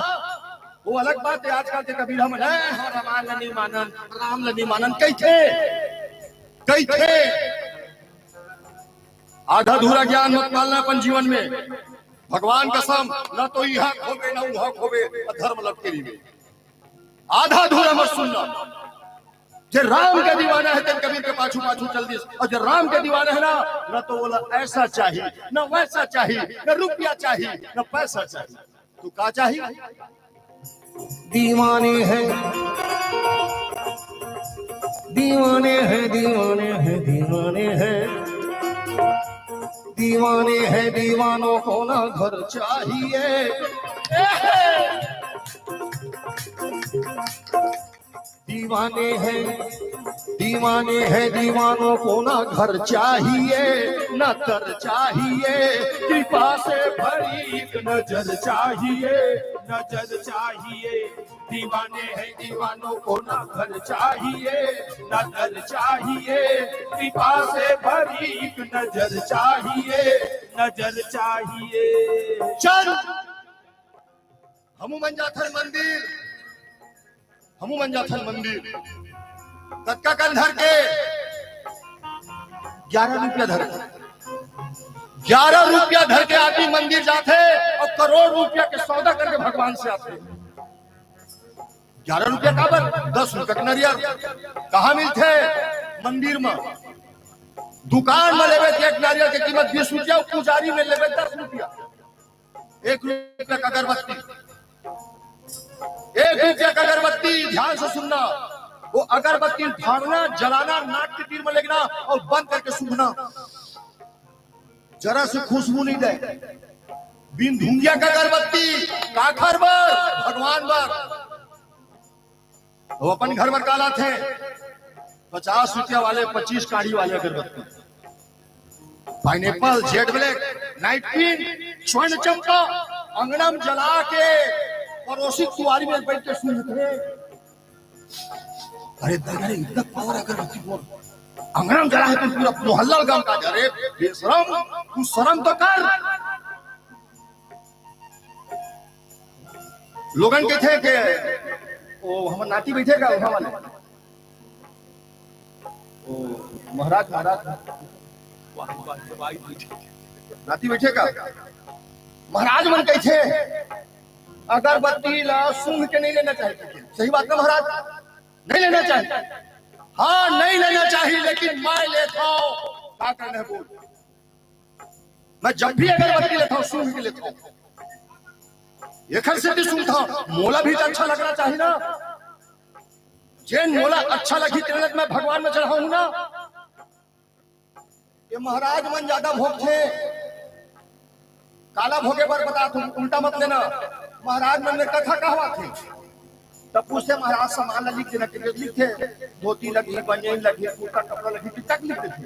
वो अलग बात हे, आजकल के कबीर हमन, "ए, हम रामायण ला नहीं मानन, राम ला नहीं मानन," कहिथे, कहिथे। आधा अधूरा ज्ञान मत पालना अपन जीवन में। भगवान कसम, ना तो इहाँ खोबे, ना उहाँ खोबे, अउ धर्म लटके रहिबे। आधा अधूरा मत सुनना। जे राम के दीवाना हे, तेन कबीर के पाछू पाछू चल दिस, अउ जे राम के दीवाना हे ना, ना तो ओला ऐसा चाही, ना वैसा चाही, ना रुपया चाही, ना पैसा चाही। तो का चाही? दीवाने हैं, दीवाने हैं, दीवाने हैं, दीवाने हैं, दीवाने हैं, दीवानों को ना घर चाहिए। दीवाने हैं, दीवाने हैं, दीवानों को ना घर चाहिए, ना दर चाहिए, कृपा से भरी एक नजर चाहिए, नजर चाहिए। दीवाने हैं, दीवानों को ना घर चाहिए, ना दर चाहिए, कृपा से भरी एक नजर चाहिए, नजर चाहिए। चल, हमू मन जाथन मंदिर, हमू मन जाथन मंदिर। कतका कन धर के? ग्यारह रुपया धर के। ग्यारह रुपया धर के आदमी मंदिर जाथे अउ करोड़ रुपया के सौदा करके भगवान से आथे। ग्यारह रुपया काबर? दस रुपया के नरियर। कहाँ मिलथे? मंदिर में। दुकान में लेबे त एक नरियर के कीमत बीस रुपया, पुजारी में लेबे दस रुपया। एक रुपया का अगरबत्ती, एक रुपया का अगरबत्ती, ध्यान से सुनना, वो अगरबत्ती उठाना, जलाना, नाक के तीर में लेगना अउ बंद करके सूंघना। जरा से खुशबू नहीं दे। बिन धुंगिया का अगरबत्ती, काखर बर? भगवान बर। वो अपन घर बर का लाथे? पचास रुपया वाले, पच्चीस काड़ी वाले अगरबत्ती, pineapple, Z black, night queen, स्वर्ण चंपा, अंगना में जला के पड़ोसी दुआरी में बैठ के सूंघथे। अरे दादा रे, इतना पावर अगरबत्ती बोल, अंगना में जला हे त पूरा मोहल्ला गमका जाय। अरे बेशरम, तू शरम तो कर। लोगन कहिथे के, "ओ, हमर नाती बइठे का, उहाँ वाले?" ओ, महाराज, महाराज। नाती बइठे का? महाराज मन कहिथे, "अगरबत्ती ला सूंघ के नहीं लेना चाहिए।" सही बात ना महाराज? नहीं लेना चाहिए। हाँ, नहीं लेना चाहिए, लेकिन मैं लेथंव। का करना है बोल? मैं जब भी अगरबत्ती लेथंव, सूंघ के लेथंव। एखर सेती सूंघथंव, मोला भी तो अच्छा लगना चाहिए ना। जेन मोला अच्छा लगही, तेला मैं भगवान में चढ़ाहूं ना। ये महाराज मन ज्यादा भोगथे, काला भोगे बर बता, तुम उल्टा मत लेना। महाराज मन में कथा कहवाथे, तब पूछथे, "महाराज, सामान ला लिख देना, कि लिखथे, धोती लगही, बनियान लगही, कुर्ता कपड़ा लगही, कितना लिख देथे।"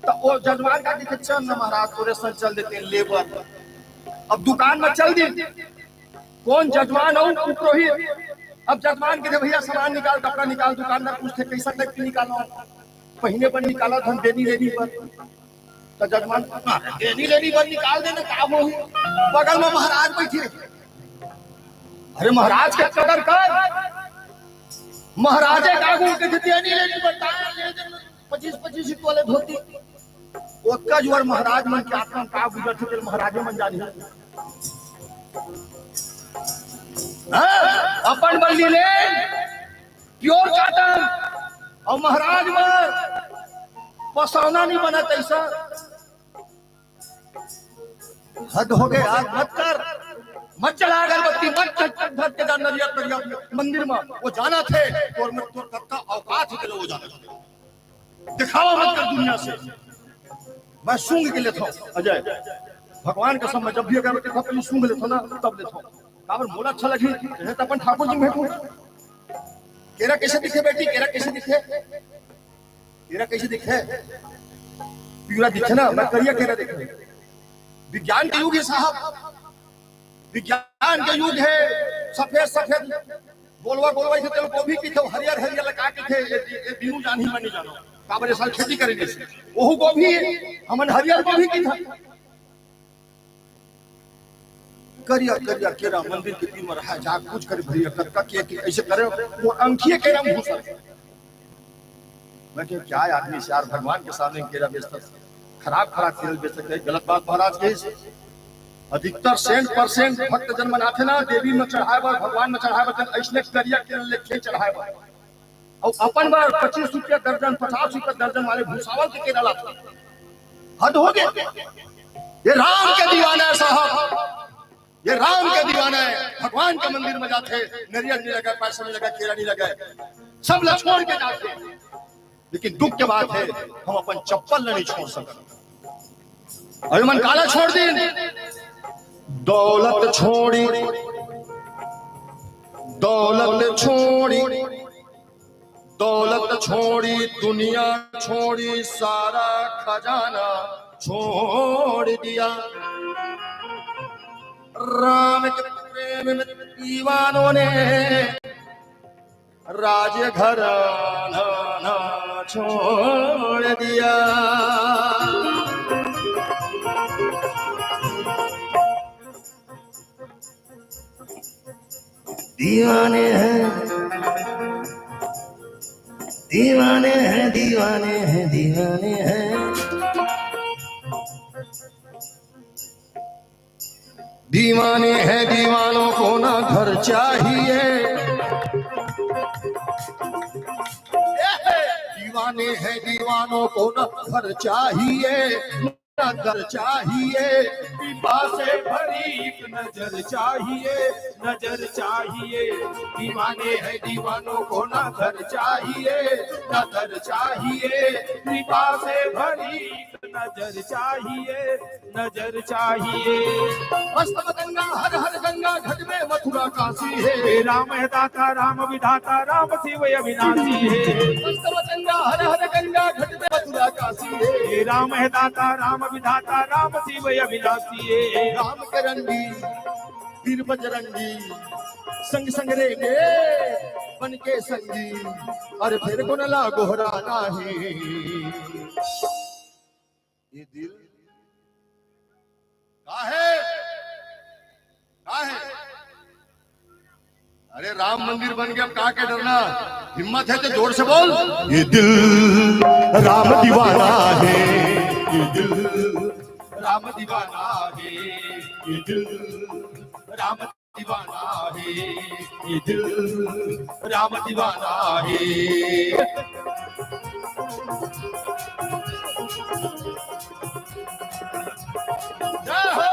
तो वो जजमान का दिखे, "चल ना महाराज, तोरे संग चल देते हैं लेबर।" अब दुकान में चल दी, कौन जजमान अउ पुरोहित? अब जजमान के, "भैया, सामान निकाल, कपड़ा निकाल।" दुकानदार पूछथे, "कैसा टाइप के निकालो?" "पहिने बर निकालो, धन देनी लेनी बर।" तो जजमान, "हाँ, देनी लेनी बर निकाल देना, का होही?" बगल में महाराज बैठे रहे। "अरे, महाराज के कदर कर, महाराजे का गुण के देनी लेनी बर, तार ले दे, पच्चीस पच्चीस वाले धोती।" ओतका जुआर महाराज मन के आत्मा का गुजरथे, तेला महाराजे मन जानही। हाँ, अपन बर ले ले, pure cotton, अउ महाराज मन पसौना नहीं बनत ऐसा। हद हो गए, आज मत कर, मत चला अगरबत्ती, मत धर के जा नरियर, नरियर मंदिर में। वो जानथे, तोर में, तोर कतका औकात हे, वो जानथे। दिखावा मत कर दुनिया से। मैं सूंघ के लेथव, अजय, भगवान कसम, मैं जब भी अगरबत्ती खा, पहले सूंघ लेथव ना, तब लेथव। काबर मोला अच्छा लगही, ये तो अपन ठाकुर जी में भेंटहूं। केरा कैसे दिखे बेटी, केरा कैसे दिखे? केरा कैसे दिखे? पीला दिखे ना, मैं करिया केरा दिखे। विज्ञान के युग हे साहब, विज्ञान के युग हे। सफेद सफेद गोलवा गोलवा इसे तेल गोभी किथे, हरियर हरियर लगा किथे, ये, ये, ये बिनु जान ही मैं नहीं जानो। काबर ये साल खेती करे जैसे, ओहू गोभी, हमन हरियर गोभी किथे। करिया करिया केरा मंदिर के तीर में रहा, जा कुछ करे भैया, कतका के, के ऐसे करे, वो अंगठिए केरा में घुसा। मैं कहा, क्या आदमी से यार, भगवान के सामने केरा बेचता, खराब खराब केरा बेचता है, गलत बात महाराज के। इस अधिकतर सेंट परसेंट भक्त जन मन आथे ना, देवी में चढ़ाए बर, भगवान में चढ़ाए बर, जन ऐसने करिया केरा लेके चढ़ाए बर, अउ अपन बर पच्चीस रुपया दर्जन, पचास रुपया दर्जन वाले भुसावल के केरा लाथे। हद हो गया। ये राम के दीवाना है साहब, ये राम के दीवाना है। भगवान के मंदिर में जाथे, नरियर नहीं लगा, पैसा नहीं लगा, केरा नहीं लगा, सब ला छोड़ के जाथे। लेकिन दुख के बात है, हम अपन चप्पल ला नहीं छोड़ सकते। अउ मन काला छोड़ दिन, दौलत छोड़ी, दौलत छोड़ी, दौलत छोड़ी, दुनिया छोड़ी, सारा खजाना छोड़ दिया। राम के प्रेम में दीवानों ने राजघराना छोड़ दिया। दीवाने हैं, दीवाने हैं, दीवाने हैं, दीवाने हैं। दीवाने हैं, दीवानों को ना घर चाहिए। दीवाने हैं, दीवानों को ना घर चाहिए, ना दर चाहिए। पिपा से भरी एक नजर चाहिए, नजर चाहिए। दीवाने हैं, दीवानों को ना घर चाहिए, ना दर चाहिए। पिपा से भरी एक नजर चाहिए, नजर चाहिए। अष्टम गंगा हर हर गंगा घट में मथुरा काशी है। हे राम है दाता राम विधाता राम शिव अविनाशी है। अष्टम गंगा हर हर गंगा घट में मथुरा काशी है। हे राम है दाता राम विधाता राम शिव अविनाशी है। राम के रंगी वीर बजरंगी संग संग रेंगे बन के संगी, अरे फिर कोन ला गोहराना है। ये दिल का है, का है? अरे राम मंदिर बन गया, अब का के डरना? हिम्मत है तो जोर से बोल। ये दिल राम दीवाना है, ये दिल राम दीवाना है, ये दिल राम दीवाना है, ये दिल राम दीवाना है। जय हो।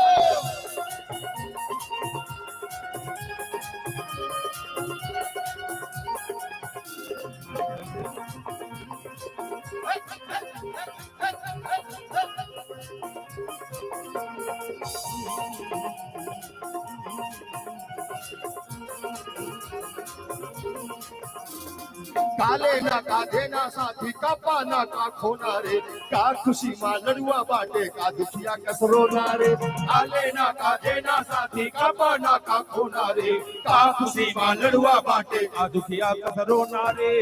का लेना का देना साथी, का पाना का खोना रे। का खुशी मा लड़ुआ बाटे, का दुखिया कस रोना रे। का लेना का देना साथी, का पाना का खोना रे। का खुशी मा लड़ुआ बाटे, का दुखिया कस रोना रे।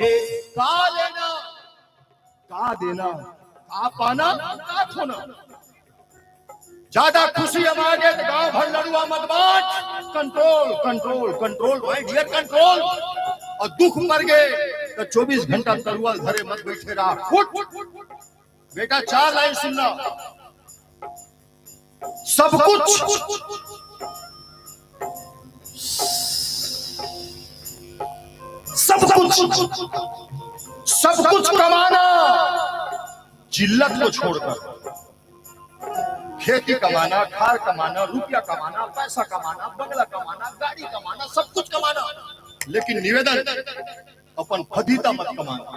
का लेना का देना, का पाना का खोना। ज्यादा खुशी अमा गे त गांव भर लड़ुआ मत बांट। Control, control, control, my dear, control। अउ दुख पर गे त चौबीस घंटा तरुआ धरे मत बइठे रहा। उठ। बेटा, चार लाइन सुनना। सब कुछ, सब कुछ, सब कुछ कमाना, जिल्लत को छोड़कर। खेती कमाना, खार कमाना, रुपया कमाना, पैसा कमाना, बंगला कमाना, गाड़ी कमाना, सब कुछ कमाना, लेकिन निवेदन, अपन फदीता मत कमाना,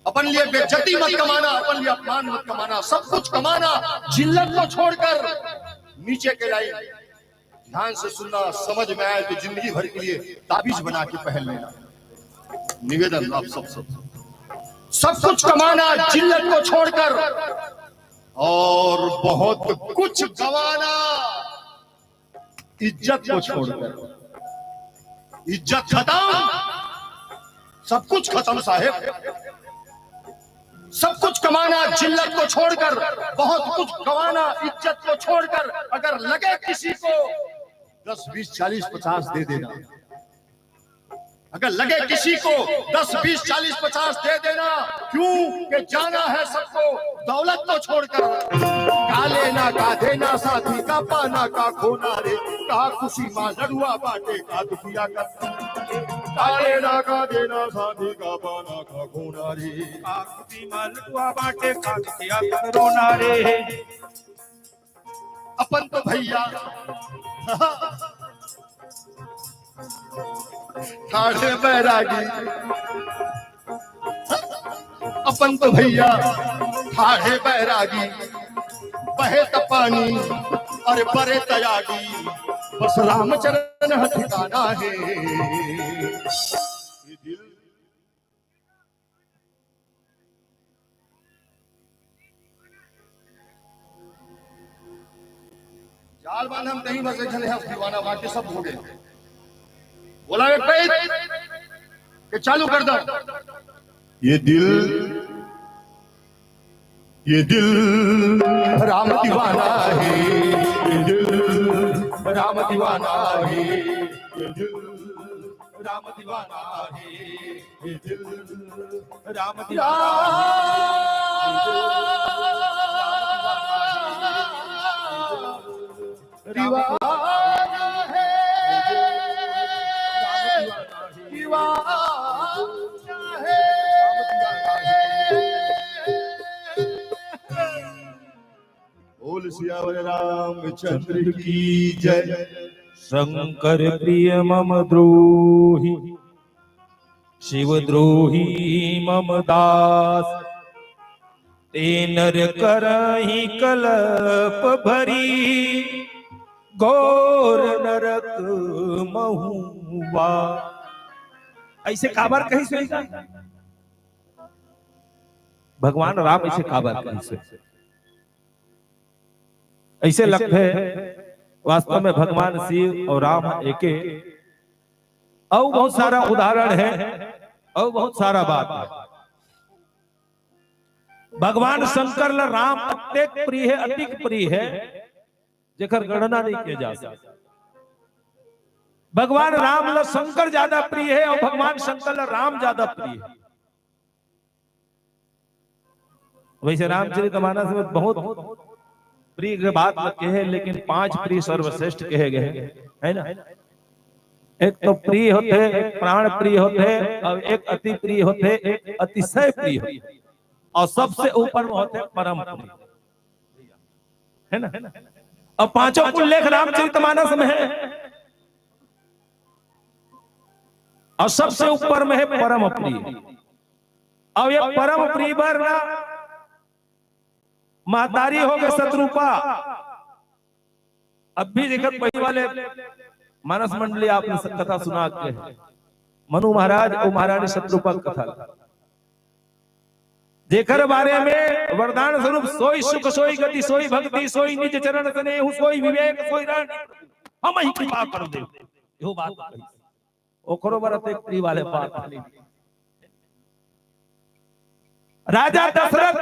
अपन लिए बेइज्जती मत कमाना, अपन लिए अपमान मत कमाना, सब कुछ कमाना, जिल्लत को छोड़कर। नीचे के लाइन ध्यान से सुनना, समझ में आए तो जिंदगी भर के लिए ताबीज बना के पहन लेना। निवेदन आप सब, सब, सब कुछ कमाना, जिल्लत को छोड़कर, और बहुत कुछ गंवाना, इज्जत को छोड़कर। इज्जत खत्म, सब कुछ खत्म साहेब। सब कुछ कमाना, जिल्लत को छोड़कर, बहुत कुछ गंवाना, इज्जत को छोड़कर। अगर लगे किसी को दस, बीस, चालीस, पचास दे देना, अगर लगे किसी को दस, बीस, चालीस, पचास दे देना, क्यों कि जाना है सबको दौलत को छोड़कर। का लेना का देना साथी, का पाना का खोना रे। का खुशी मा लड़ुआ बाटे, का दुखिया का। का लेना का देना साथी, का पाना का खोना रे। का खुशी मा लड़ुआ बाटे, का दुखिया का रोना रे। अपन तो भैया ठाढ़े बैरागी, अपन तो भैया ठाढ़े बैरागी, बहे त पानी अरे बरे तयागी, बस रामचरण ह ठिकाना हे। ये दिल जाल बांध हम कहीं बस एक झन है दीवाना, बाकी सब हो गए। बोला एक भाई कि चालू कर दो। ये दिल, ये दिल राम दीवाना है, ये दिल राम दीवाना है, ये दिल राम दीवाना है, ये दिल राम दीवाना है। दीवाना है, दीवाना है। बोल सियावर रामचंद्र की जय। शंकर प्रिय मम द्रोही, शिव द्रोही मम दास। ते नर करही कलप भरी, घोर नरक महुआ। अइसे काबर कहिस होही? भगवान राम अइसे काबर कहिस होही? अइसे लगथे वास्तव में भगवान शिव अउ राम एके। अउ बहुत सारा उदाहरण हे, अउ बहुत सारा बात हे। भगवान शंकर ला राम अतेक प्रिय हे, अतिक प्रिय हे, जेकर गणना नइ किये जा सकय। भगवान राम ला शंकर ज्यादा प्रिय हे अउ भगवान शंकर ला राम ज्यादा प्रिय हे। वइसे रामचरितमानस में बहुत प्रिय के बात ल कहे, लेकिन पांच प्रिय सर्वश्रेष्ठ कहे गए हे, है ना? एक तो प्रिय होथे, एक प्राण प्रिय होथे, अउ एक अति प्रिय होथे, एक अतिशय प्रिय होथे, अउ सबसे ऊपर में होथे परम प्रिय, है ना? अउ पांचों के उल्लेख रामचरितमानस में हे, अउ सबसे ऊपर में हे परम प्रिय। अउ ये परम प्रिय बर ना महतारी हो गे सतरूपा। अब भी देखत पहिली वाले मानस मंडली आप कथा सुना के हे। मनु महाराज अउ महारानी शतरूपा के कथा ल, जेकर बारे में वरदान स्वरूप सोई सुख, सोई गति, सोई भक्ति, सोई निज चरण स्नेह, सोई विवेक, सोई रानी, हमही कृपा कर दे, एहू बात कही। ओकरो बर अतेक प्रिय वाले बात नहीं। राजा दशरथ,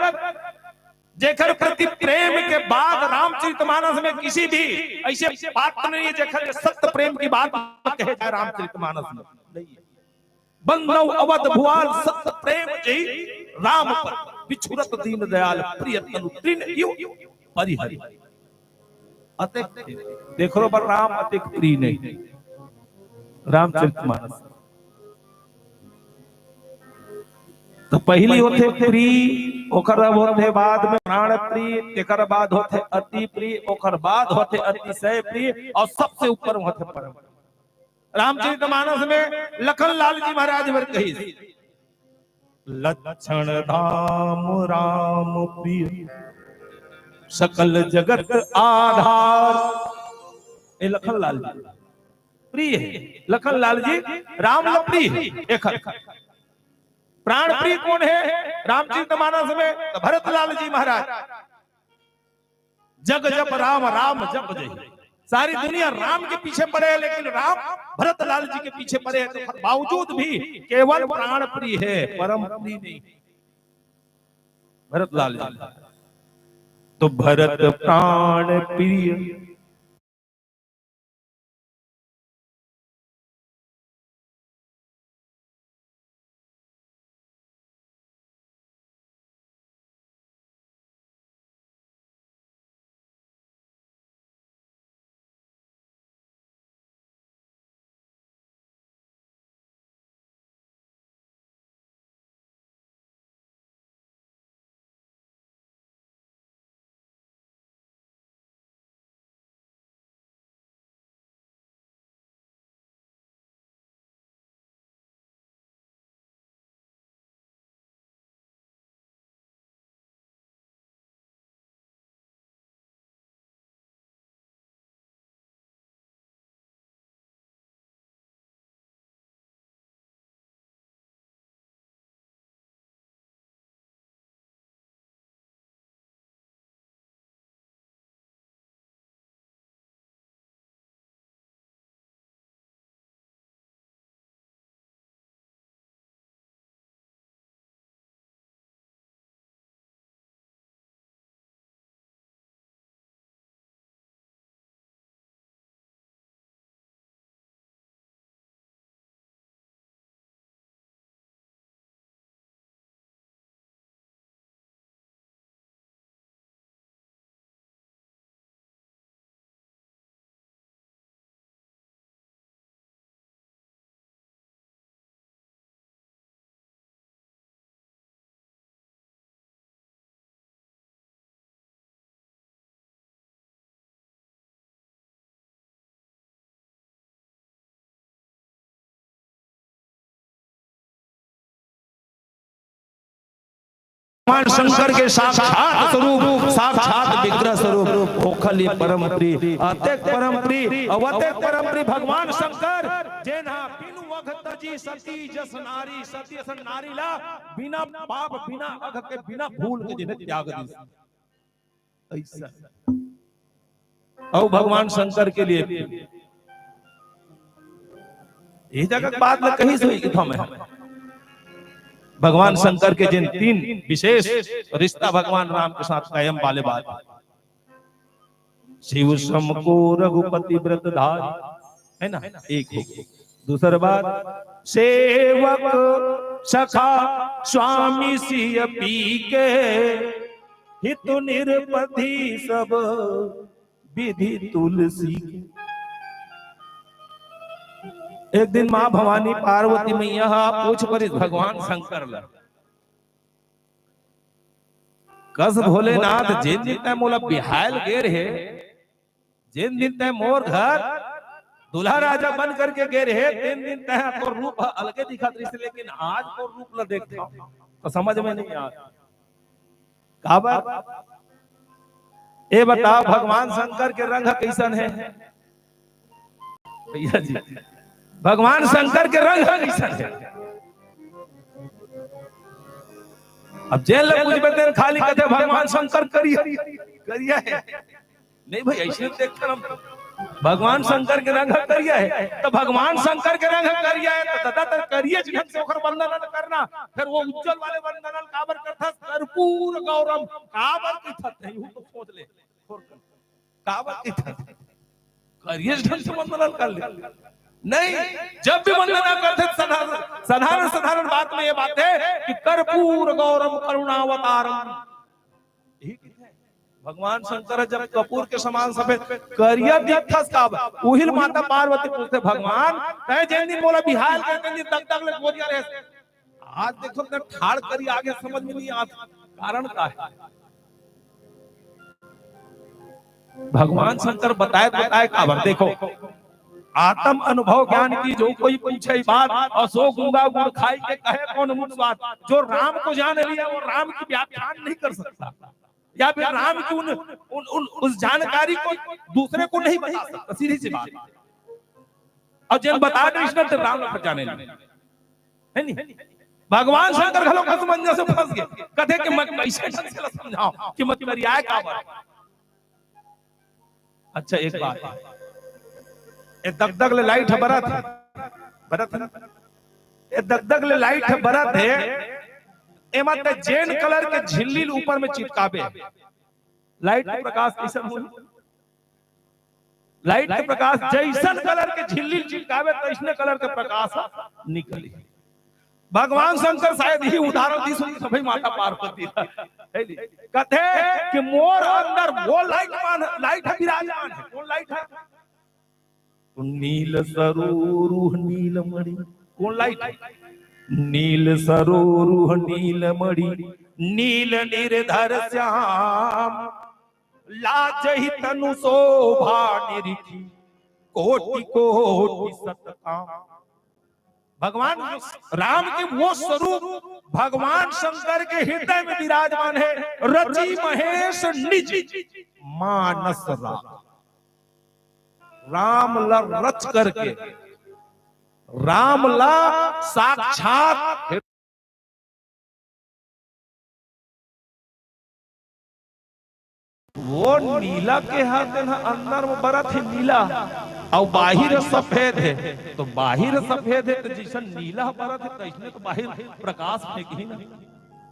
जेकर प्रति प्रेम के बात रामचरितमानस में किसी भी ऐसे पात्र नहीं है, जेकर सत्य प्रेम की बात कहे जाए रामचरितमानस में, नहीं है। बंधनौ अवध भुआल सत्य प्रेम जही राम पर, बिछुरत दीन दयाल प्रिय तनु तृण इउ परिहरि। अतेक, देखो बलराम अतेक प्रिय नहीं। रामचरितमानस तो पहली होथे प्रिय, ओकर अब होथे बाद में प्राण प्रिय, तेकर बाद होथे अति प्रिय, ओकर बाद होथे अतिशय प्रिय, और सबसे ऊपर में होथे परम। रामचरितमानस में लखन लाल जी महाराज बर कही, लक्षण धाम राम प्रिय, सकल जगत आधार। ए लखन लाल जी प्रिय है, लखन लाल जी राम ल प्रिय है। एखर प्राण प्रिय कोन है रामचरितमानस में? तो भरत लाल जी महाराज। जग जप राम, राम जप जही। सारी दुनिया राम के पीछे पड़े है, लेकिन राम भरत लाल जी के पीछे पड़े है। तो बावजूद भी केवल प्राण प्रिय है, परम प्रिय नहीं। भरत लाल जी तो भरत प्राण प्रिय। भगवान शंकर के साक्षात स्वरूप, साक्षात विग्रह स्वरूप, ओखर ले परम प्रिय, अतेक परम प्रिय, अउ अतेक परम प्रिय भगवान शंकर, जेन हा बिनु अघ तजी सती जस नारी, सती जस नारी ला बिना पाप, बिना अघ के, बिना भूल के जेन त्याग दिस। अइसा। अउ भगवान शंकर के लिए ये जगह बात ल कही सोई कि थमे भगवान शंकर के जिन तीन विशेष रिश्ता भगवान राम के साथ कायम वाले बात, शिव सम को रघुपति व्रत धार, है ना, एक हो। दूसर बात, सेवक सखा स्वामी सिय पी के, हित निरपधि सब विधि तुलसी के। एक दिन माँ भवानी पार्वती मैया हा पूछ परिस भगवान शंकर ला, कस भोलेनाथ, जेन दिन तैं मोला बिहाय ल गे रहे, जेन दिन तैं मोर घर दूल्हा राजा बन करके गे रहे, तेन दिन तैं तोर रूप ह अलगे दिखत रहिस, लेकिन आज तोर रूप ल देखथंव त समझ में नहीं आत। काबर? ए बता, भगवान शंकर के रंग ह कइसन हे भैया जी? भगवान शंकर के रंग ह कइसन हे? अब जेन ल पूछबे तेन खाली कथे भगवान शंकर करिया, करिया हे। नहीं भाई, अइसने देख कर हम भगवान शंकर के रंग ह करिया हे, त भगवान शंकर के रंग ह करिया हे, त दादा तें करिया ढंग से ओकर वंदना करना, फेर वो उज्जवल वाले वंदना काबर करथस, कर्पूर गौरम काबर कहिथस, तें तो सोच ले। काबर कहिथस? करिया ढंग से वंदना कर ले। नहीं, जब भी वंदना करथे साधारण, साधारण, साधारण बात में ये बात हे कि कर्पूर गौरम करुणावतारम। यही कहिथे। भगवान शंकर जब कपूर के समान सफेद करिया दिखथस काबर, उही ल माता पार्वती पूछथे, "भगवान, तें जेन दिन मोला बिहाय ल गे, तेन दिन दगदग ले गोरिया रहे।" आज देखो, तें ठाड़ करिया आगे समझ में नहीं आता, कारण का हे? भगवान शंकर बताए, बताए काबर? देखो, आत्म अनुभव ज्ञान की जो कोई पूछे बात, अउ सो गूंगा गुड़ खाई के कहे कौन मुख स्वाद। जो राम को जान लिया, वो राम की व्याख्यान नहीं कर सकता, या फिर राम की उन, उन, उन, उस जानकारी को दूसरे को नहीं बता सकता, सीधी सी बात। अउ जेन बता दे, इसने तो राम पर जाने नहीं, हे नहीं? भगवान शंकर घलो असमंजस में फंस गे, कथे कि मैं कइसे ढंग से ल समझावं कि मैं करिया काबर? अच्छा, एक बात, ए दगदग ले लाइट ह बरत हे, बरत हे ना? ए दगदग ले लाइट ह बरत हे, एमा तें जेन कलर के झिल्ली ल ऊपर में चिपकाबे, लाइट के प्रकाश कइसन होही? लाइट के प्रकाश जइसन कलर के झिल्ली ल चिपकाबे, तइसने कलर के प्रकाश निकलही। भगवान शंकर शायद यही उदाहरण दिस होही सभी माता पार्वती ल। हे नी? कथे कि मोर अंदर वो लाइट मान, लाइट ह विराजमान हे। कौन लाइट हे? नील सरोरुह नील मणि। कौन लाइट? नील सरोरुह नील मणि, नील निर्धर श्याम। लाजहि तनु शोभा निरखि, कोटि कोटि सतकाम। भगवान राम के वो स्वरूप भगवान शंकर के हृदय में विराजमान हे। रचि महेश निज मानस राम। राम ल रच करके, राम ल साक्षात, वो नीला के हा तेन ह अंदर में बरत हे नीला, अउ बाहिर सफेद हे, तो बाहिर सफेद हे, तो जइसन नीला बरत हे, तइसने तो बाहिर प्रकाश फेंकही ना।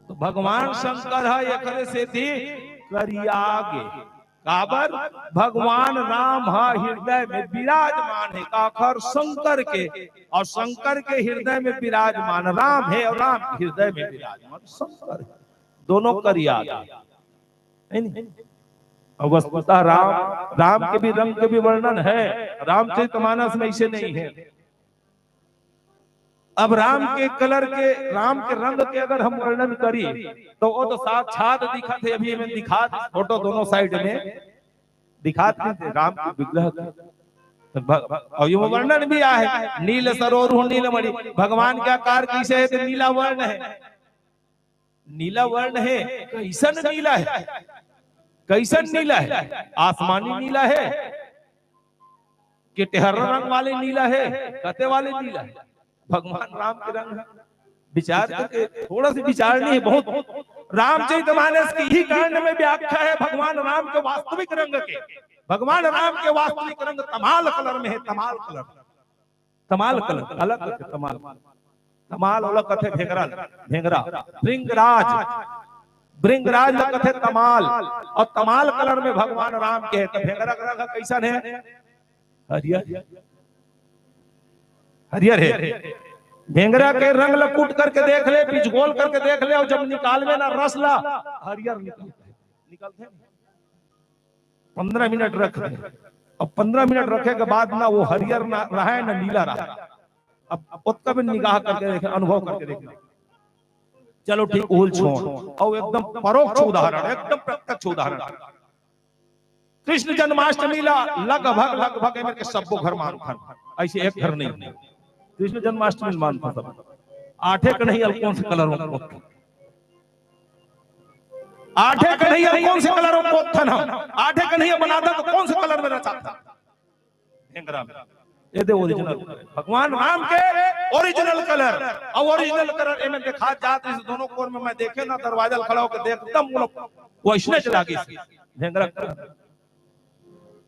तो भगवान शंकर ह एकरे सेती करिया गे। काबर? भगवान राम ह हृदय में विराजमान हे। काखर? शंकर के। अउ शंकर के हृदय में विराजमान राम हे, अउ राम के हृदय में विराजमान शंकर हे। दोनों करिया गे, हे नी? अउ वस्तुतः राम, राम के भी रंग के भी वर्णन हे, रामचरितमानस में अइसे नहीं हे। अब राम के कलर के, राम के रंग के अगर हम वर्णन करी, तो वो तो साक्षात दिखत हे। अभी मैं दिखा, फोटो दोनों साइड में दिखात हे राम के विग्रह के। तो भ-, अउ ये वर्णन भी आहे, नील सरोरुह नील मणि, भगवान के आकार कइसे हे, तो नीला वर्ण हे। नीला वर्ण हे, कइसन नीला हे? कइसन नीला हे? आसमानी नीला हे कि टेहरना रंग वाले नीला हे? कते वाले नीला हे? भगवान राम के रंग हे। विचार करके, थोड़ा सा विचार नहीं हे, बहुत। रामचरितमानस के ही कांड में व्याख्या हे भगवान राम के वास्तविक रंग के। भगवान राम के वास्तविक रंग तमाल कलर में हे, तमाल कलर। तमाल कलर, अलग कथे तमाल। तमाल ओला कथे भेंगरा, भेंगरा। भृंगराज, भृंगराज ला कथे तमाल। अउ तमाल कलर में भगवान राम के हे, त भेंगरा के रंग कइसन हे? हरियर, हरियर हे। भेंगरा के रंग ला कूट करके देख ले, पिचगोल करके देख ले, अउ जब निकालबे ना रस ला, हरियर निकलथे, निकलथे। पंद्रह मिनट रख दे। अब पंद्रह मिनट रखे के बाद ना वो हरियर ना रहे, ना नीला रहे। अब ओतका भी निगाह करके देखे, अनुभव करके देखे। चलो ठीक, ओला छोड़। अउ एकदम परोक्ष उदाहरण, एकदम प्रत्यक्ष उदाहरण। कृष्ण जन्माष्टमी ला लगभग, लगभग एमेर के सब्बो घर मानथन, अइसे एक घर नहीं। कृष्ण जन्माष्टमी मानथन सब। आठे कन्हैया ल कोन से कलर में पोतथन? आठे कन्हैया ल कोन से कलर में पोतथन हम? आठे कन्हैया बनाथन त कोन से कलर में रचाथन? भेंगरा में। ये दे ओरिजिनल, भगवान राम के ओरिजिनल कलर। अउ ओरिजिनल कलर एमे देखा जात हे, दोनों कोर में मैं देखे ना, दरवाजा ल खड़ा होके देख, एकदम मोला वइसने चला गई, ढेंगरा कलर।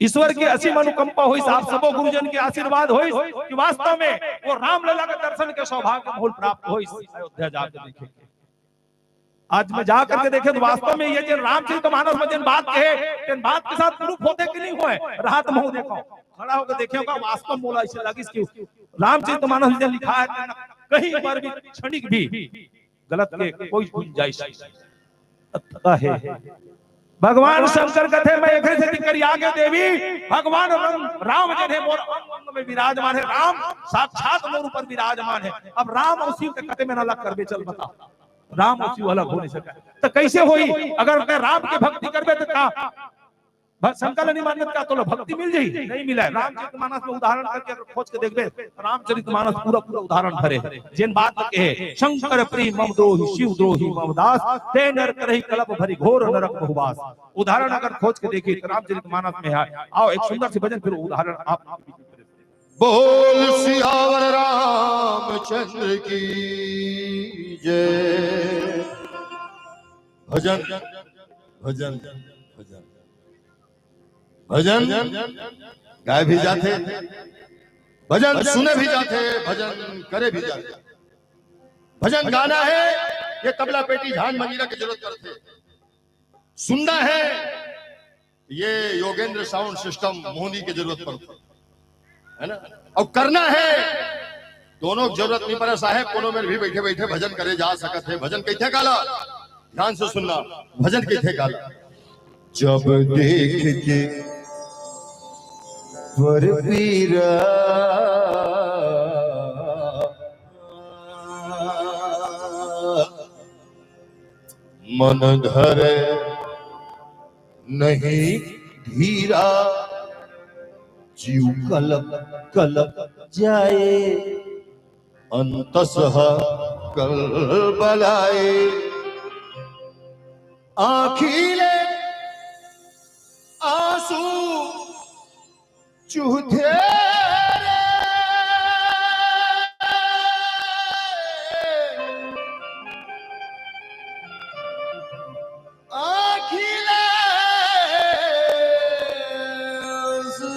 ईश्वर के असीम अनुकंपा होइस, आप सबो गुरुजन के आशीर्वाद होइस कि वास्तव में वो रामलला के दर्शन के सौभाग्य मोला प्राप्त होइस। अयोध्या जाके देखे, आज मैं जा करके देखे तो वास्तव में ये जेन रामचरित मानस में जेन बात कहे, तेन बात के साथ प्रूफ होथे कि नहीं होय? रात में देखो, खड़ा होकर देखे का वास्तव मोला ऐसे लगिस कि रामचरित मानस में जेन लिखा है, तेन कहीं पर भी क्षणिक भी गलत के कोई गुंजाइश नहीं है। भगवान शंकर कथे, मैं एकरे सेती करिया गे देवी, भगवान राम, राम जेन हे मोर अंग अंग में विराजमान हे, राम साक्षात मोर ऊपर विराजमान हे। अब राम अउ शिव के कते में ना लग करबे, चल बता, राम अउ शिव अलग हो नहीं सके। तो कैसे होई? अगर मैं राम के भक्ति करबे तो का भ-, शंकर ल नहीं मानत का तोला भक्ति मिल जाई? नहीं मिला है। रामचरित मानस में उदाहरण करके अगर खोज के देखबे, रामचरित मानस पूरा पूरा उदाहरण भरे हे। जेन बात कहे, शंकर प्रिय मम द्रोही, शिव द्रोही मम दास, ते नर करही कलप भरि घोर नरक बहुबास। उदाहरण अगर खोज के देखी तो रामचरित मानस में है। आओ एक सुंदर से भजन, फिर उदाहरण आप। बोल सियावर रामचंद्र की जय। भजन, भजन, भजन, भजन गाए भी जाथे, भजन सुने भी जाथे, भजन करे भी जाथे। भजन गाना हे, ये तबला पेटी झांझ मंजीरा के जरूरत पड़थे। सुनना हे, ये योगेंद्र साउंड सिस्टम मोहनी के जरूरत पड़थे, है ना? अउ करना हे, दोनों के जरूरत नहीं पड़े साहेब, कोनो मेर भी बैठे बैठे भजन करे जा सकत हे। भजन कहिथे काला, ध्यान से सुनना, भजन कहिथे काला। जब देख के पर पीरा मन धरे नहीं धीरा, जीव कलप कलप जाए, अंतस ह कलबलाए। आँखी ले आंसू चूहथे रे। आँखी ले आंसू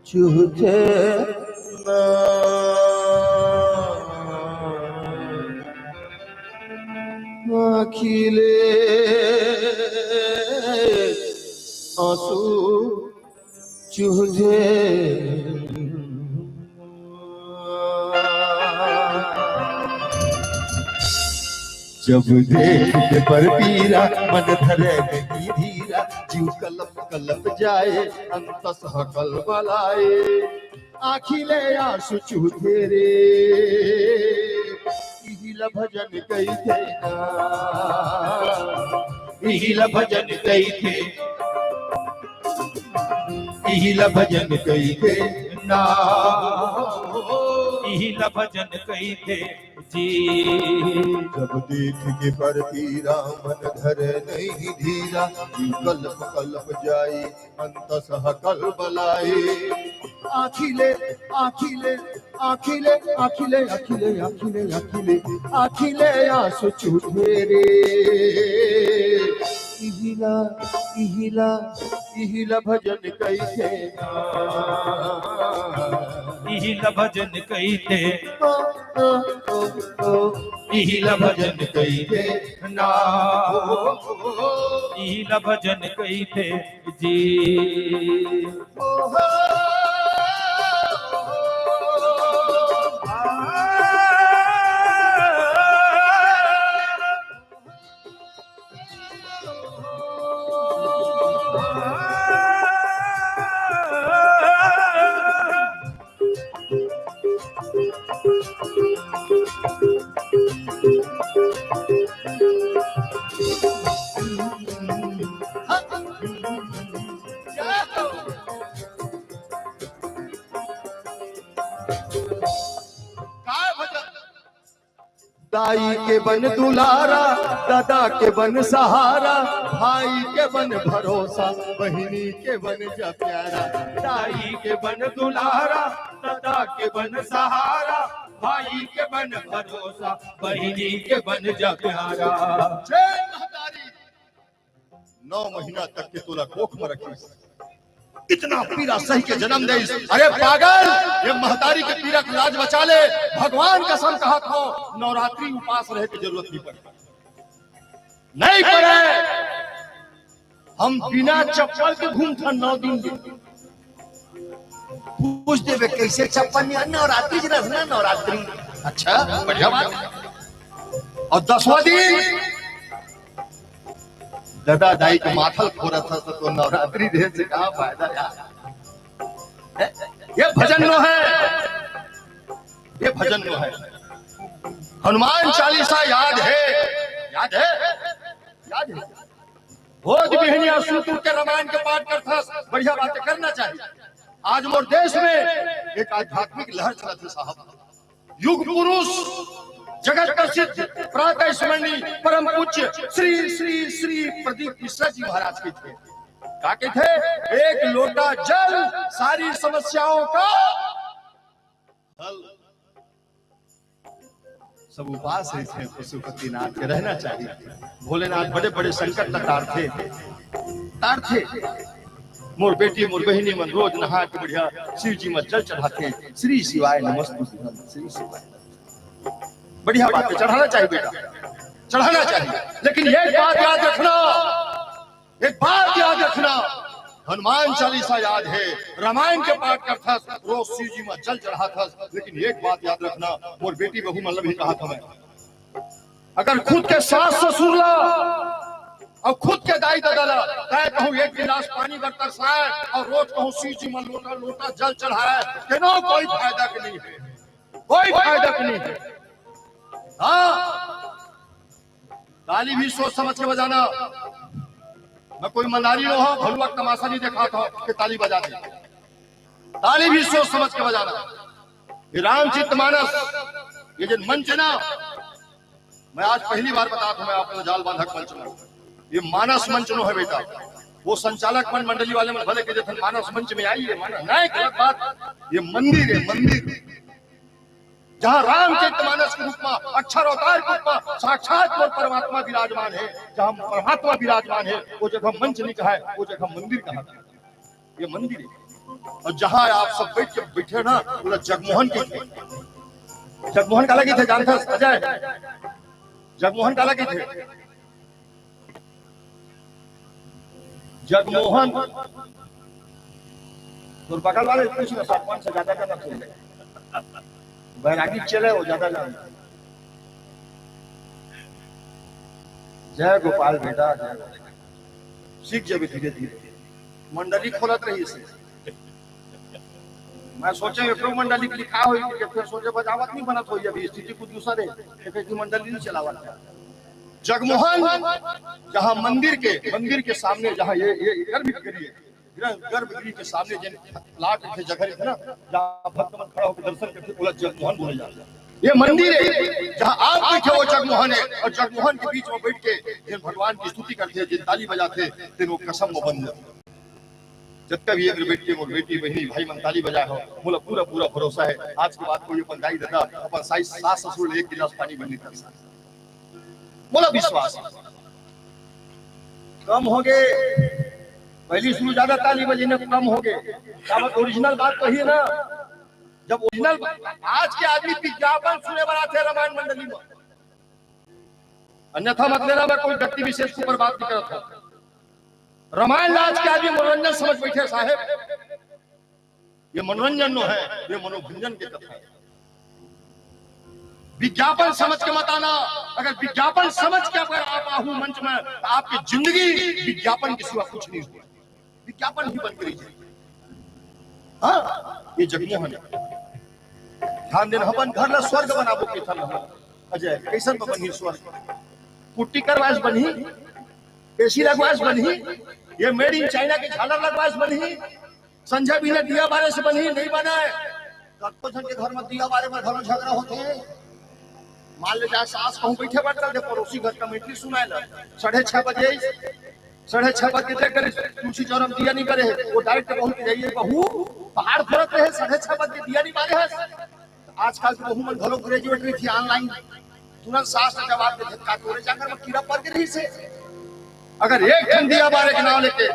चूहथे ना। आँखी ले आंसू चूहथे। जब देख के पर पीरा, मन धरे नहीं धीरा, जीव कलप कलप जाए, अंतस ह कलबलाए। आँखी ले आंसू चूहथे रे, इही ल भजन कहिथे ना, इही ल भजन कहिथे, इही ल भजन कहिथे ना, इही ल भजन कहिथे जी। जब देख के पर पीरा, मन धरे नहीं धीरा, जीव कलप कलप जाए, अंतस ह कलबलाए। आँखी ले, आँखी ले, आँखी ले, आँखी ले, आँखी ले, आँखी ले, आँखी ले, आँखी ले आंसू चूहथे रे। इही ल, इही ल, इही ल भजन कहिथे ना, इही ल भजन कहिथे, ओ, ओ, ओ, ओ, इही ल भजन कहिथे ना, इही ल भजन कहिथे जी। काय भजन? दाई के बन दुलारा, दादा के बन सहारा, भाई के बन भरोसा, बहिनी के बन जा प्यारा। दाई के बन दुलारा, दादा के बन सहारा, भाई के बन भरोसा, बहिनी के बन जा प्यारा। जय महतारी। नौ महीना तक के तोला कोख में रखिस, इतना पीरा सही के जन्म देइस। अरे पागल, ये महतारी के पीरा के लाज बचा ले। भगवान कसम कहत हों, नवरात्रि उपास रहे के जरूरत नहीं पड़े, नहीं पड़े। हम बिना चप्पल के घूमथन नौ दिन। पूछ देबे, "कैसे चप्पल नहीं?" "नवरात्रि के रस ना, नवरात्रि।" अच्छा, बढ़िया बात। और दसवां दिन दादा दाई के माथा ल फोरत हस, तो नवरात्रि देहे से का फायदा यार? हैं? ये भजन नोहे, ये भजन नोहे। हनुमान चालीसा याद हे? याद हे? याद हे? रोज बिहनिया सुत उठ के रामायण के पाठ करथस, बढ़िया बात हे, करना चाहिए। आज मोर देश में एक आध्यात्मिक लहर चलत हे साहब। युग पुरुष, जगत प्रसिद्ध, प्रातः स्मरणीय, परम पूज्य श्री श्री श्री प्रदीप मिश्रा जी महाराज कहिथे। का कहिथे? "एक लोटा जल, सारी समस्याओं का हल।" सब उपास रहिथे पशुपतिनाथ के, रहना चाहिए। भोलेनाथ बड़े बड़े संकट ला टारथे, टारथे। मोर बेटी, मोर बहिनी मन रोज नहा के बढ़िया शिव जी में जल चढ़ाथे। श्री शिवाय नमस्तुभ्यं, श्री शिवाय। बढ़िया बात हे, चढ़ाना चाहिए बेटा, चढ़ाना चाहिए। लेकिन एक बात याद रखना, एक बात याद रखना, हनुमान चालीसा याद हे, रामायण के पाठ करथस, रोज शिव जी में जल चढ़ाथस, लेकिन एक बात याद रखना, मोर बेटी बहू मन ल भी कहत हों मैं, अगर खुद के सास ससुर ला और खुद के दाई ददा ला तैं कहूँ एक गिलास पानी बर तरसाए और रोज कहूँ शिव जी में लोटा लोटा जल चढ़ाए, तेनो कोई फायदा के नहीं हे, कोई फायदा के नहीं हे। हाँ, ताली भी सोच समझ के बजाना। मैं कोई मंदारी नोहों, भलुवा के तमाशा नहीं देखात हों कि ताली बजा दे। ताली भी सोच समझ के बजाना। ये रामचरित मानस, ये जिन मंच हे ना, मैं आज पहली बार बतात हों मैं आपको, जाल बांधक मंच में, ये मानस मंच नोहे बेटा। वो संचालक मन, मंडली वाले मन भले कहि देथन मानस मंच में आई हे, मानस नहीं, गलत बात। ये मंदिर हे, मंदिर, जहाँ रामचरित मानस के रूप में, अक्षर अवतार के रूप में साक्षात मोर परमात्मा विराजमान हे, जहाँ परमात्मा विराजमान हे, वो जगह मंच नहीं कहाय, वो जगह मंदिर कहाथे। ये मंदिर हे। और जहाँ आप सब बैठ के, बैठे ना, ओला जगमोहन कहिथे। जगमोहन काला कहिथे जानथस अजय? जगमोहन काला कहिथे? जगमोहन, तोर बगल वाले पूछ ना, सरपंच से ज्यादा जानथे। बैरागी चले, वो ज्यादा जानथे। जय गोपाल बेटा, जय गोपाल। सीख जाबे धीरे धीरे। मंडली खोलत रहिस। मैं सोचें एकरो मंडली के लिखा होही, कि फेर सोचे बजावत नहीं बनत होही, अभी स्थिति कुछ दूसर हे, तो कहीं मंडली नहीं चलावत हे। जगमोहन, जहाँ मंदिर के, मंदिर के सामने जहाँ ये, ये गर्भगृह हे, गर्भ-, गर्भगृह के सामने जिन प्लाट के जगह रहिथे ना, जहाँ भक्त मन खड़ा होकर दर्शन करथे, ओला जगमोहन बोले जाथे। ये मंदिर हे, जहाँ आप बैठे हो जगमोहन हे, और जगमोहन के बीच में बैठ के जिन भगवान की स्तुति करथे, जिन ताली बजाथे, तेन वो कसम में बंध जाथे। जतका भी एक बेटी, मोर बेटी, बहिनी, भाई मन ताली बजाए हो, मोला पूरा, पूरा भरोसा हे, आज के बाद कोई अपन दाई ददा, अपन सास, सास ससुर ले एक गिलास पानी बर नहीं तरसा। मोला विश्वास हे। कम होगे, पहली शुरू ज्यादा ताली बजे, ना कम होगे। काबर original बात तो हे ना, जब original बा-, आज के आदमी विज्ञापन सुने बर आथे रामायण मंडली में, अन्यथा मत लेना, मैं कोई व्यक्ति विशेष के ऊपर बात नहीं करत हों। रामायण ला आज के आदमी मनोरंजन समझ बैठे साहेब, ये मनोरंजन नोहे, ये मनोभंजन के कथा हे। विज्ञापन समझ के मत आना। अगर विज्ञापन समझ के अगर आप आहू मंच में, तो आपकी जिंदगी विज्ञापन के सिवा कुछ नहीं होगा। विज्ञापन ही बंद करी जाए। हाँ, ये जगमोहन हे। ध्यान देना, अपन घर ला स्वर्ग बनाबो कहिथन। अजय, कैसन बनही स्वर्ग? पुट्टी करवाए से बनही, AC लगवाए से बनही, ये made in China के झालर लगवाए से बनही, संझा बिहने दिया बारे से बनही, नहीं बने। कतको झन के घर में दिया बारे में घलो झगड़ा होथे। मान ले जाए, सास कहूँ बइठे बर चल दे पड़ोसी घर कमेटी सुनाए ला, साढ़े छह बजे आइस, साढ़े छह बजे देख कर तुलसी चौरा म दिया नहीं बरे हे, वो डाइट के बहुत जाइए, बहू पहाड़ फोरत रहे, साढ़े छह बजे दिया नहीं बरे हे। आजकल तो बहू मन घलो ग्रेजुएट रहिथे, online तुरंत सास ला जवाब देथे, का तोरे जाकर म कीड़ा पड़ के रहिस हे। अगर एक ठन दिया बारे के नाम लेके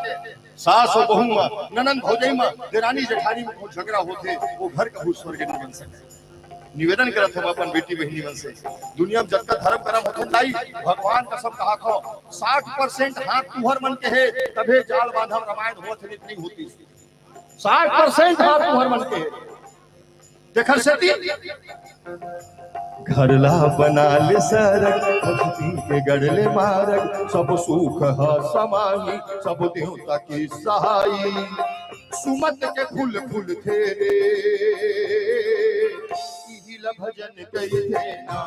सास अउ बहू म, ननंद भौजाई म, देरानी जेठानी म कहूँ झगड़ा होथे, वो घर कभू स्वर्ग नहीं बन सकय। निवेदन करत हंव अपन बेटी बहिनी मन से, दुनिया म जतका धरम करम होथे न दाई, भगवान कसम कहत हंव, साठ percent हाथ तुंहर मन के हे, तभे जाल बांधव रामायण होवत हे, नहीं होतिस। साठ percent हाथ तुंहर मन के हे। तेखर सेती घर ला बना ले सरग, भक्ति के गढ़ ले मारग, सब सुख ह समाही, सब देवता के सहाई। सुमत के फूल फूलथे रे, इही ला भजन कहिथे ना,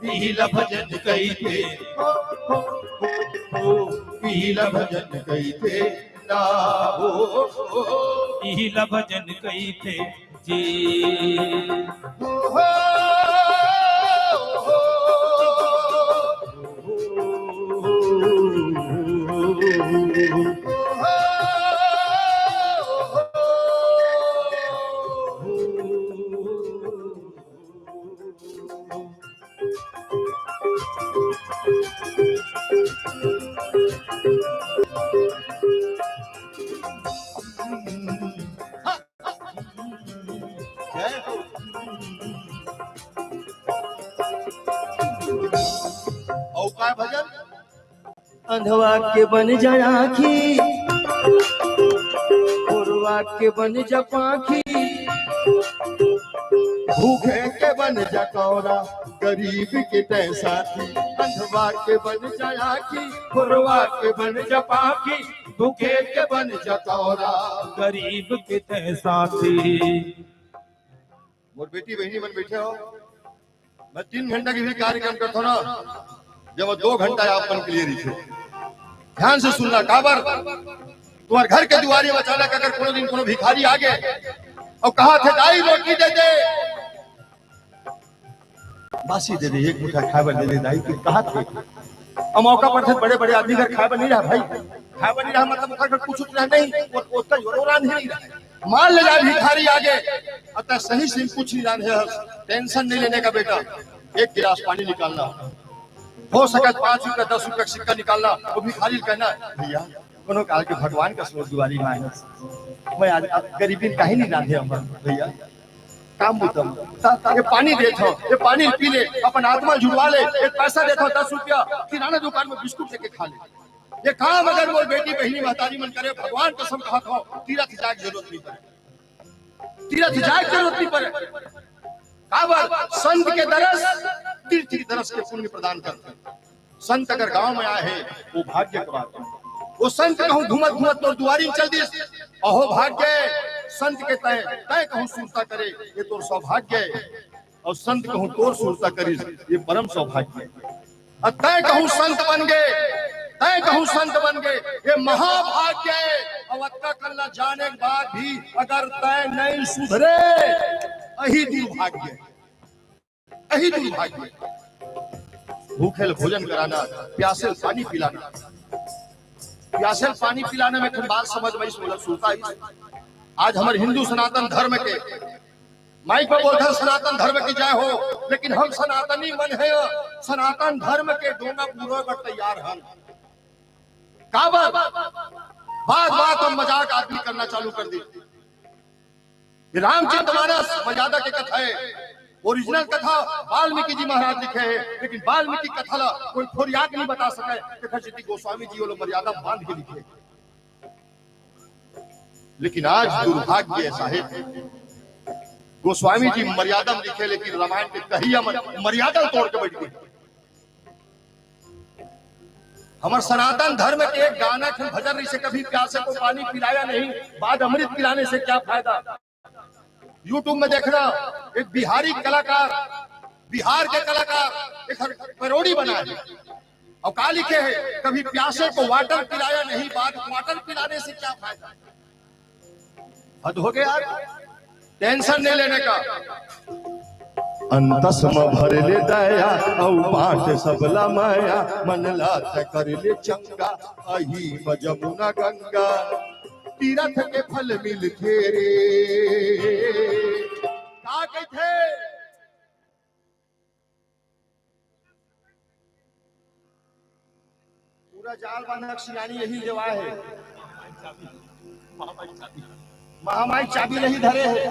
इही ला भजन कहिथे, ओ, ओ, ओ, ओ, इही ला भजन कहिथे ना, ओ, ओ, ओ, इही ला भजन कहिथे जी। ओ, ओ, ओ, ओ, अउ काय भजन? अंधवा के बन जा आँखी, गोरवा के बन जा पाखी, भूखे के बन जा कौरा, गरीब के तैं साथी। अंधवा के बन जा आँखी, गोरवा के बन जा पाखी, भूखे के बन जा कौरा, गरीब के तैं साथी। मोर बेटी बहिनी मन बइठे हो, मैं तीन घंटा के भी कार्यक्रम करत हंव ना, जब दो घंटा आप मन के लिए रहिथे। ध्यान से सुनना, काबर तुम्हर घर के दुवारी म अचानक अगर कोनो दिन कोनो भिखारी आगे अउ कहत हे, "दाई, रोटी दे दे," बासी दे दे, एक मुठा खाए बर दे दे दाई, तू कहत हे। अब मौका पर थे बड़े-बड़े आदमी घर खाए बर नहीं रहा भाई, खाए बर नहीं रहा मतलब ओकर घर कुछ उतना नहीं, वो, ओतना जोरो रांध ही नहीं रहा। मान ले जा भिखारी आगे, अतः सही सही कुछ नहीं रांधे हस, tension नहीं लेने का बेटा, एक गिलास पानी निकालना, हो सके पाँच रुपया, दस रुपया का सिक्का निकालना, वो भिखारी कहना, "भैया, कोनो काल के भगवान का स्रोत दुवारी मांगे, मैं आज अब गरीबी काहे नहीं रांधे हंव भैया।" काम बुता म। त ये पानी देत हंव, ये पानी पी ले, अपन आत्मा जुड़वा ले, ये पैसा देत हंव दस रुपया, किराना दुकान में बिस्कुट लेके खा ले। ये काम अगर मोर बेटी, बहिनी, महतारी मन करे, भगवान कसम कहत हंव, तीरथ जाए के जरूरत नहीं परे। तीरथ जाए के जरूरत नहीं परे। काबर? संत के दरस, तीर्थ के दरस के पुण्य प्रदान करथे। संत अगर गांव में आए हे, वो भाग्य के बात हे। वो संत कहूं घूमत घूमत तोर दुवारी में चल दिस, अहो भाग्य हे। संत के तैं, तैं कहूं सुरता करे, ये तोर सौभाग्य हे। अउ संत कहूं तोर सुरता करिस, ये परम सौभाग्य हे। अउ तैं कहूं संत बन गे, तैं कहूं संत बन गे, ये महाभाग्य हे। अउ अतका कन ला जाने के बाद भी अगर तैं नहीं सुधरे, अही दुर्भाग्य हे। यही दुर्भाग्य हे। भूखे ल भोजन कराना, प्यासे ल पानी पिलाना। प्यासे ल पानी पिलाना में एक ठन बात समझ में आइस, मोला सुरता आइस। आज हमर हिंदू सनातन धर्म के माइक पर बोलथन, "सनातन धर्म की जय हो," लेकिन हम सनातनी मन हे, सनातन धर्म के डोंगा पूरे बर तैयार हन। काबर? बात बात म मजाक आदमी करना चालू कर दे। ये रामचरितमानस मर्यादा के कथा हे, original कथा वाल्मीकि जी महाराज लिखे हे, लेकिन वाल्मीकि कथा ला कोई खोरिया के नहीं बता सके, तेखर सेती गोस्वामी जी ओला मर्यादा बांध के लिखे। लेकिन आज दुर्भाग्य हे साहेब, गोस्वामी जी मर्यादा में लिखे, लेकिन रामायण के कहिया मन मर्यादा तोड़ के बैठ गे। हमर सनातन धर्म के एक गाना, एक भजन रहिसे, "कभी प्यासे को पानी पिलाया नहीं, बाद अमृत पिलाने से क्या फायदा।" YouTube में देखना, एक बिहारी कलाकार, बिहार के कलाकार, एक हर पैरोडी बनाए हे। अउ का लिखे हे, "कभी प्यासे को वाटर पिलाया नहीं, बाद क्वार्टर पिलाने से क्या फायदा।" हद हो गया यार, tension नहीं लेने का। अंतस म भर ले दया, अउ बांट सबला मया, मन ला त कर ले चंगा, अही म जमुना गंगा, तीरथ के फल मिलथे रे। का कहिथे? पूरा जाल बांधक सियानी यही लेवा है। महामाई चाबी नहीं धरे है।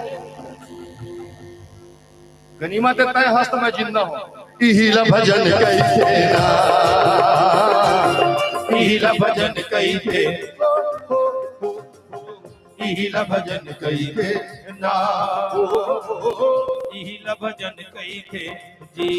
गनीमत है तय हस्त में जिंदा हो। इही ला भजन कहिथे ना, इही ला भजन कहिथे, इही ला भजन कहिथे ना, इही ला भजन कहिथे जी।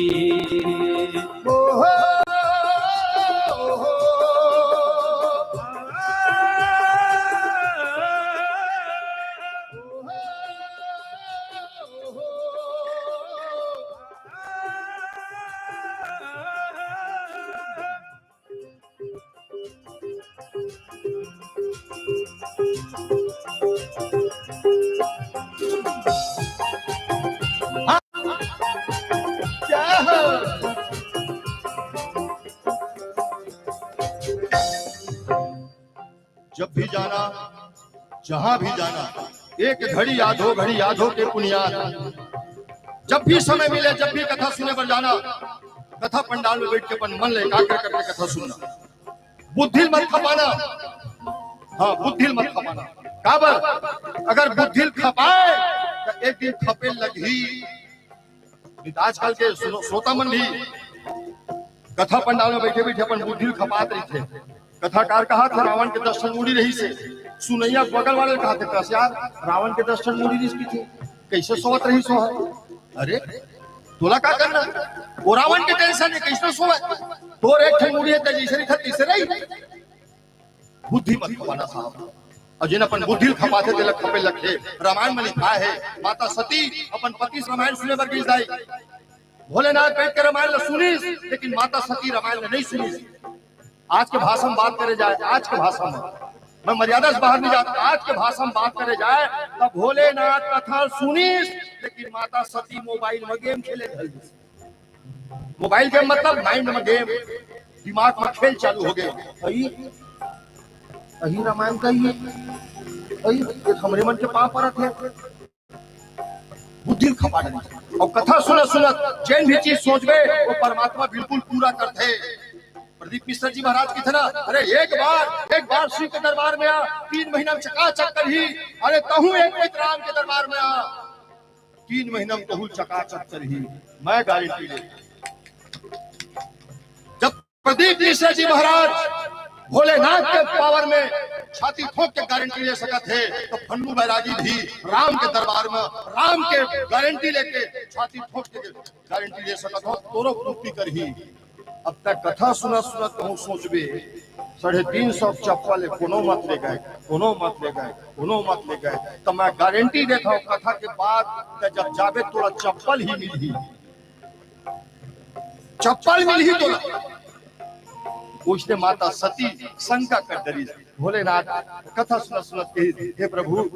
जब भी जाना, जहां भी जाना, एक घड़ी याद हो, घड़ी याद हो के पुनियाद। जब भी समय मिले, जब भी कथा सुने बर जाना, कथा पंडाल में बैठ के अपन मन ले एकाग्र करके कथा सुनना। बुद्धि ल मत खपाना। हाँ, बुद्धि ल मत खपाना। काबर? अगर बुद्धि ल खपाए, त एक दिन खपे लगही। नहीं त आजकल के श्रो-, श्रोता मन भी कथा पंडाल में बैठे बैठे अपन बुद्धि ल खपात रहिथे। कथाकार कहाथे, रावण के दस ठन मुड़ी रहिसे। सुनइया बगल वाले कहाथे, कस यार, रावण के दस ठन मुड़ी रहिस किथे, कइसे सोवत रहिस हो? अरे, तोला का करना? वो रावण के टेंशन हे, कइसे सोवय? तोर एक ठन मुड़ी हे, त जइसे रहिथे, तइसे रही। बुद्धि मत खपाना साहब। अउ जेन अपन बुद्धि ल खपाथे, तेला खपे लगथे। रामायण में लिखाय हे, माता सती अपन पति से रामायण सुने बर गइस दाई। भोलेनाथ बैठ के रामायण ल सुनिस, लेकिन माता सती रामायण ल नहीं सुनिस। आज के भाषा में बात करे जाए, आज के भाषा में, मैं मर्यादा से बाहर नहीं जाता, आज के भाषा में बात करे जाए, त भोलेनाथ कथा सुनिस, लेकिन माता सती मोबाइल में गेम खेले धर दिस। मोबाइल गेम मतलब माइंड में गेम, दिमाग में खेल चालू हो गे। अही, अही रामायण कहिए, अही, ये हमरे मन के पाँव परत हे। बुद्धि ल खपा डरिस। अउ कथा सुनत सुनत जेन भी चीज सोचबे, वो परमात्मा बिल्कुल पूरा करथे। प्रदीप मिश्र जी महाराज किथे ना, अरे एक बार, एक बार शिव के दरबार में आ, तीन महीना में चकाचक करही। अरे तहूँ एक, एक राम के दरबार में आ, तीन महीना में तहूँ चकाचक करही, मैं गारंटी ले। जब प्रदीप मिश्र जी महाराज भोलेनाथ के पावर में छाती ठोक के गारंटी ले सकत हे, त फन्नू बैरागी भी राम के दरबार में राम के गारंटी लेके छाती ठोक के गारंटी ले सकत हो, तोरो पूर्ति करही। अब तक कथा सुनत सुनत कहूँ सोचबे, साढ़े तीन सौ चप्पल हे, कोनो मत ले गे, कोनो मत ले गे, कोनो मत ले गे। त मैं गारंटी देत हूँ, कथा के बाद त जब जाबे तोला चप्पल ही मिलही, चप्पल मिलही तोला। ओइसने माता सती शंका कर डरिस। भोलेनाथ कथा सुनत सुनत कहिस, हे प्रभु,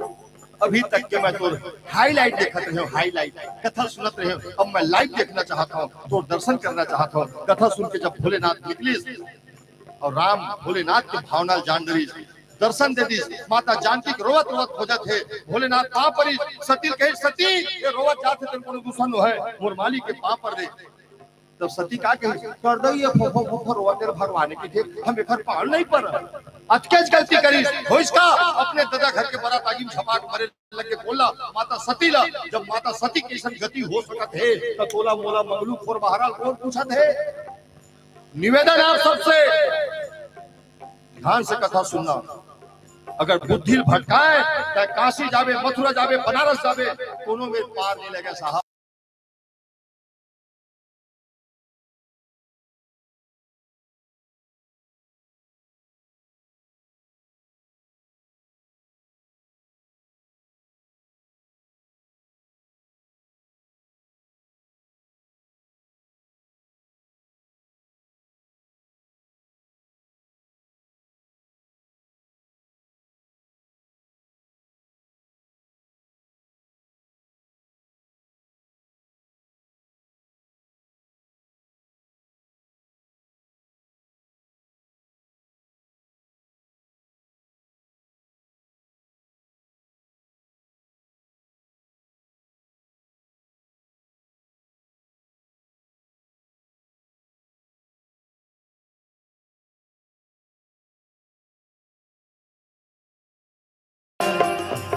अभी तक के मैं तोर हाईलाइट देखत रहेंव, हाईलाइट कथा सुनत रहेंव, अब मैं लाइव देखना चाहत हूँ, तोर दर्शन करना चाहत हूँ। कथा सुन के जब भोलेनाथ निकलिस अउ राम भोलेनाथ के भावना ल जान डरिस, दर्शन दे दिस, माता जानकी के रोवत रोवत खोजत हे, भोलेनाथ पाँव परिस, सती ल कहिस, सती, ये रोवत जात हे, तेन कोनो दुश्मन हे, मोर मालिक के पाँव पर दे। तब सती का कहिस? कर दे ये फो, फो, फो, फो रोवत हे भगवान के थे, हम एकर पाँव नहीं पर। अतकेच गलती करिस, होइस का? अपने ददा घर के बरात आगी में झपाट मरे लगे बोला, माता सती ला, जब माता सती के अइसन गति हो सकत हे, त तोला मोला मंगलू खोर बहारा ल कोन पूछत हे? निवेदन आप सबसे, ध्यान से कथा सुनना। अगर बुद्धि ल भटकाए, त काशी जाबे, मथुरा जाबे, बनारस जाबे, कोनो में पार नहीं लगे साहब।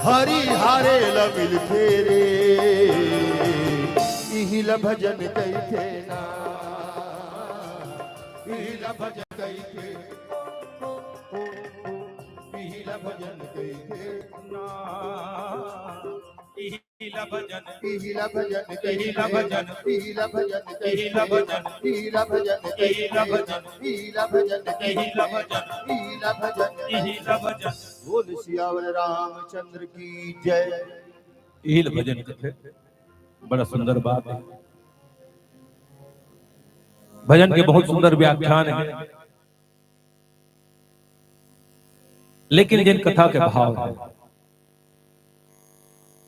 हरि हरे ल मिलथे रे, इही ल भजन कहिथे ना, इही ल भजन कहिथे, इही ल भजन कहिथे ना, इही ल भजन, इही ल भजन, इही ल भजन, इही ल भजन, इही ल भजन, इही ल भजन, इही ल भजन, इही ल भजन, इही ल भजन, इही ल भजन, इही ल भजन। बोल सियावर रामचंद्र की जय। इही ल भजन कथे। बड़ा सुंदर बात है। भजन के बहुत सुंदर व्याख्यान है, लेकिन जेन कथा के भाव है,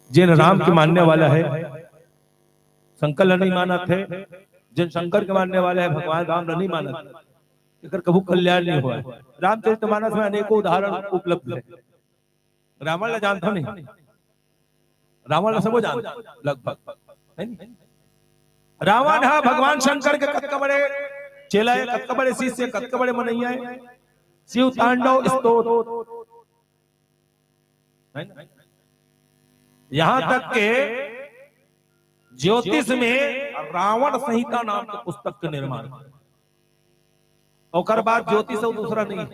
जेन राम के मानने वाला है, शंकर ल नहीं मानत है, जेन शंकर के मानने वाला है, भगवान राम ल नहीं मानत, एकर कभू कल्याण नहीं हुआ है। रामचरितमानस में अनेकों उदाहरण उपलब्ध है। रावण ला जानथव नहीं? रावण ला सबो जानथव लगभग, है नहीं? रावण हा भगवान शंकर के कतका बड़े चेला है, कतका बड़े शिष्य, कतका बड़े मनैया है। शिव तांडव स्तोत्र, है ना? यहाँ तक के ज्योतिष में रावण संहिता नाम के पुस्तक के निर्माण, ओकर बाद ज्योतिष अउ दूसरा नहीं।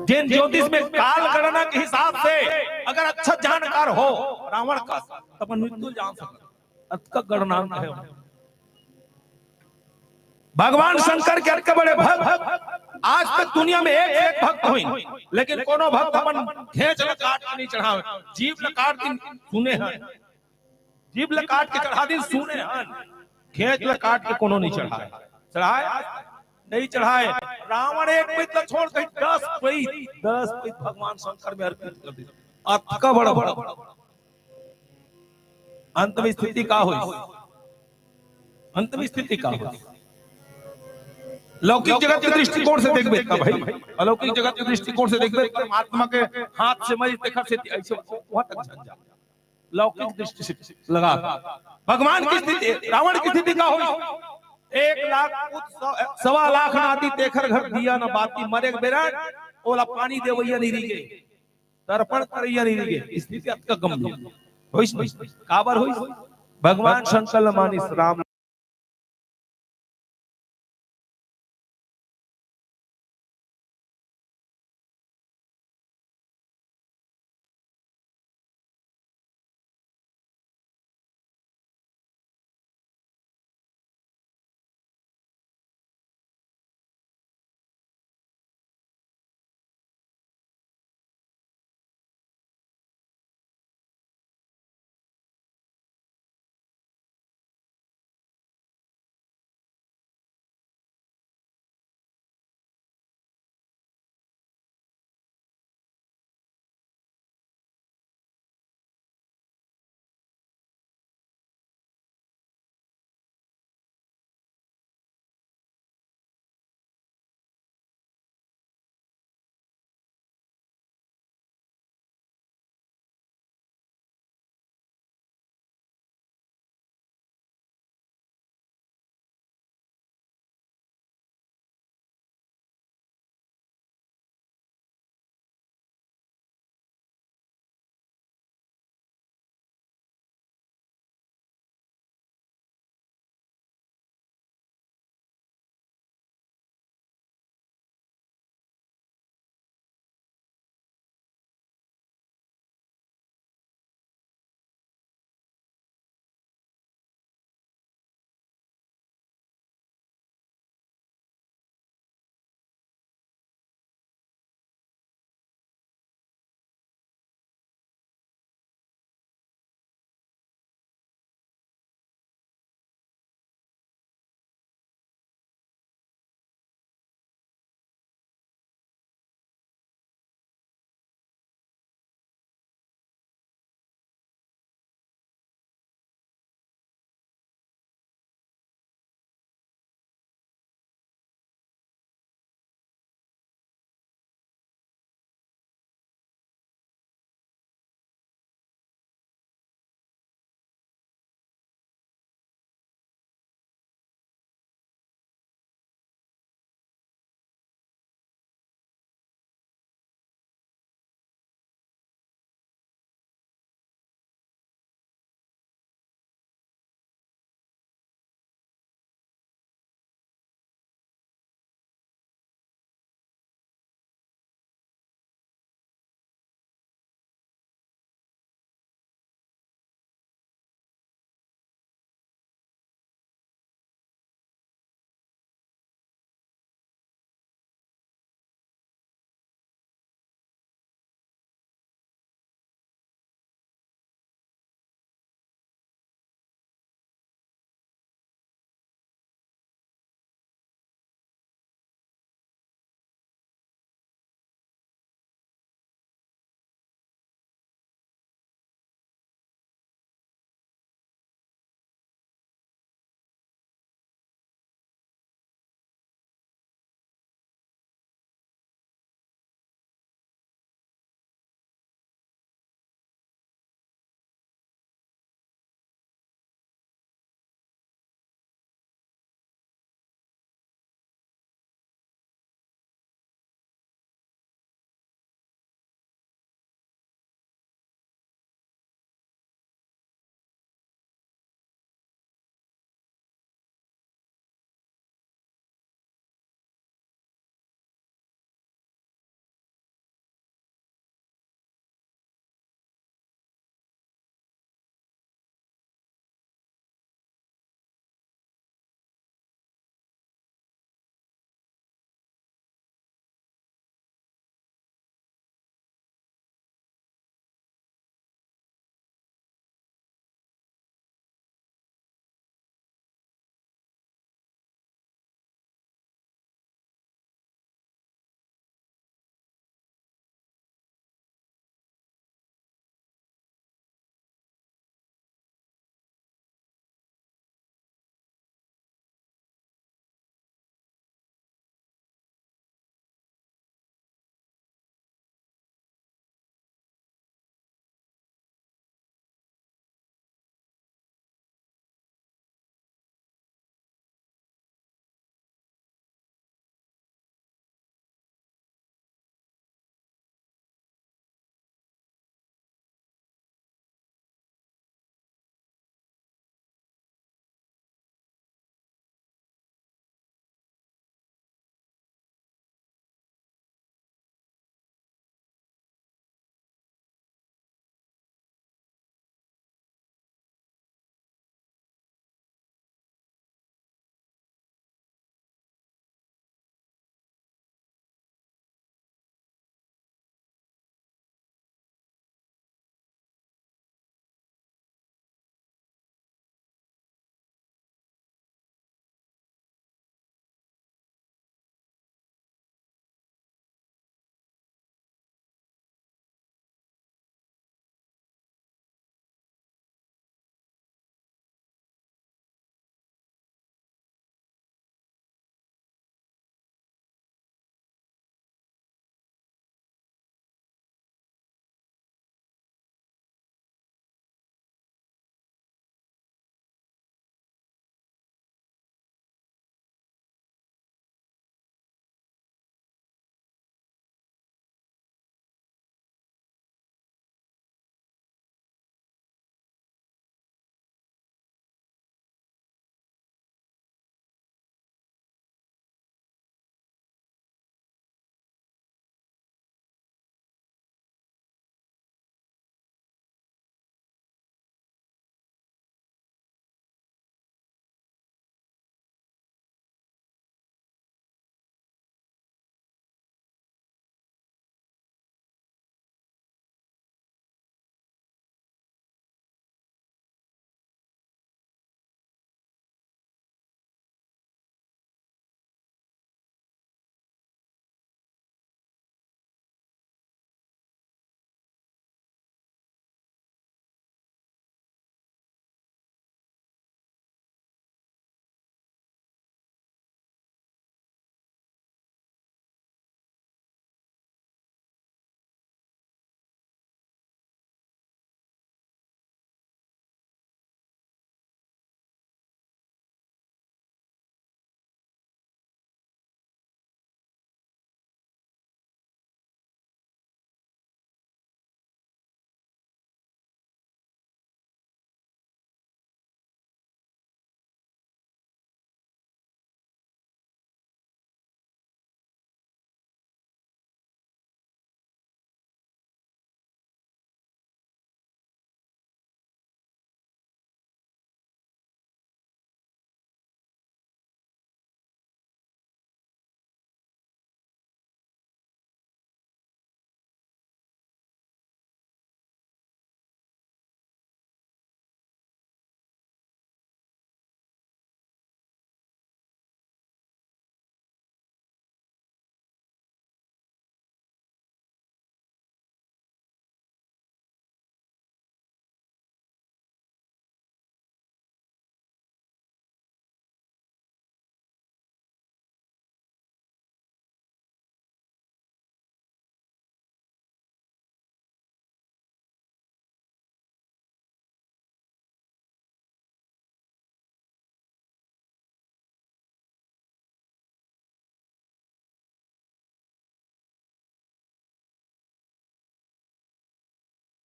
जेन ज्योतिष में काल गणना के हिसाब से अगर अच्छा जानकार हो रावण का, त अपन मृत्यु जान सकत, अतका गणनांक है। भगवान शंकर के अतका बड़े भक्त आज तक दुनिया में एक से एक भक्त होइन, लेकिन कोनो भक्त अपन घेंच ल काट के नहीं चढ़ावे, जीभ ल काट के सुने हैं, जीभ ल काट के चढ़ा दिन सुने हन, घेंच ल काट के कोनो नहीं चढ़ाए, चढ़ाए नहीं चढ़ाए। रावण एक पइत ल छोड़ कहीं दस पइत, दस पइत भगवान शंकर में अर्पित कर दे। अतका बड़ा बड़ा अंत में स्थिति का होई? अंत में स्थिति का होई? लौकिक जगत के दृष्टिकोण से देखबे तब भाई, अलौकिक जगत के दृष्टिकोण से देखबे, परमात्मा के हाथ से मरी तेखर से ऐसे वहां तक झंझट। लौकिक दृष्टि से लगा भगवान की स्थिति, रावण की स्थिति का होई? एक लाख पुत, सवा लाख नाती, तेखर घर दिया न बाती, मरे के बेरा ओला पानी देवैया नहीं रहिगे, तर्पण करैया नहीं रहिगे। स्थिति अतका गंभीर होइस नहीं। काबर होइस? भगवान शंकर ल मानिस, राम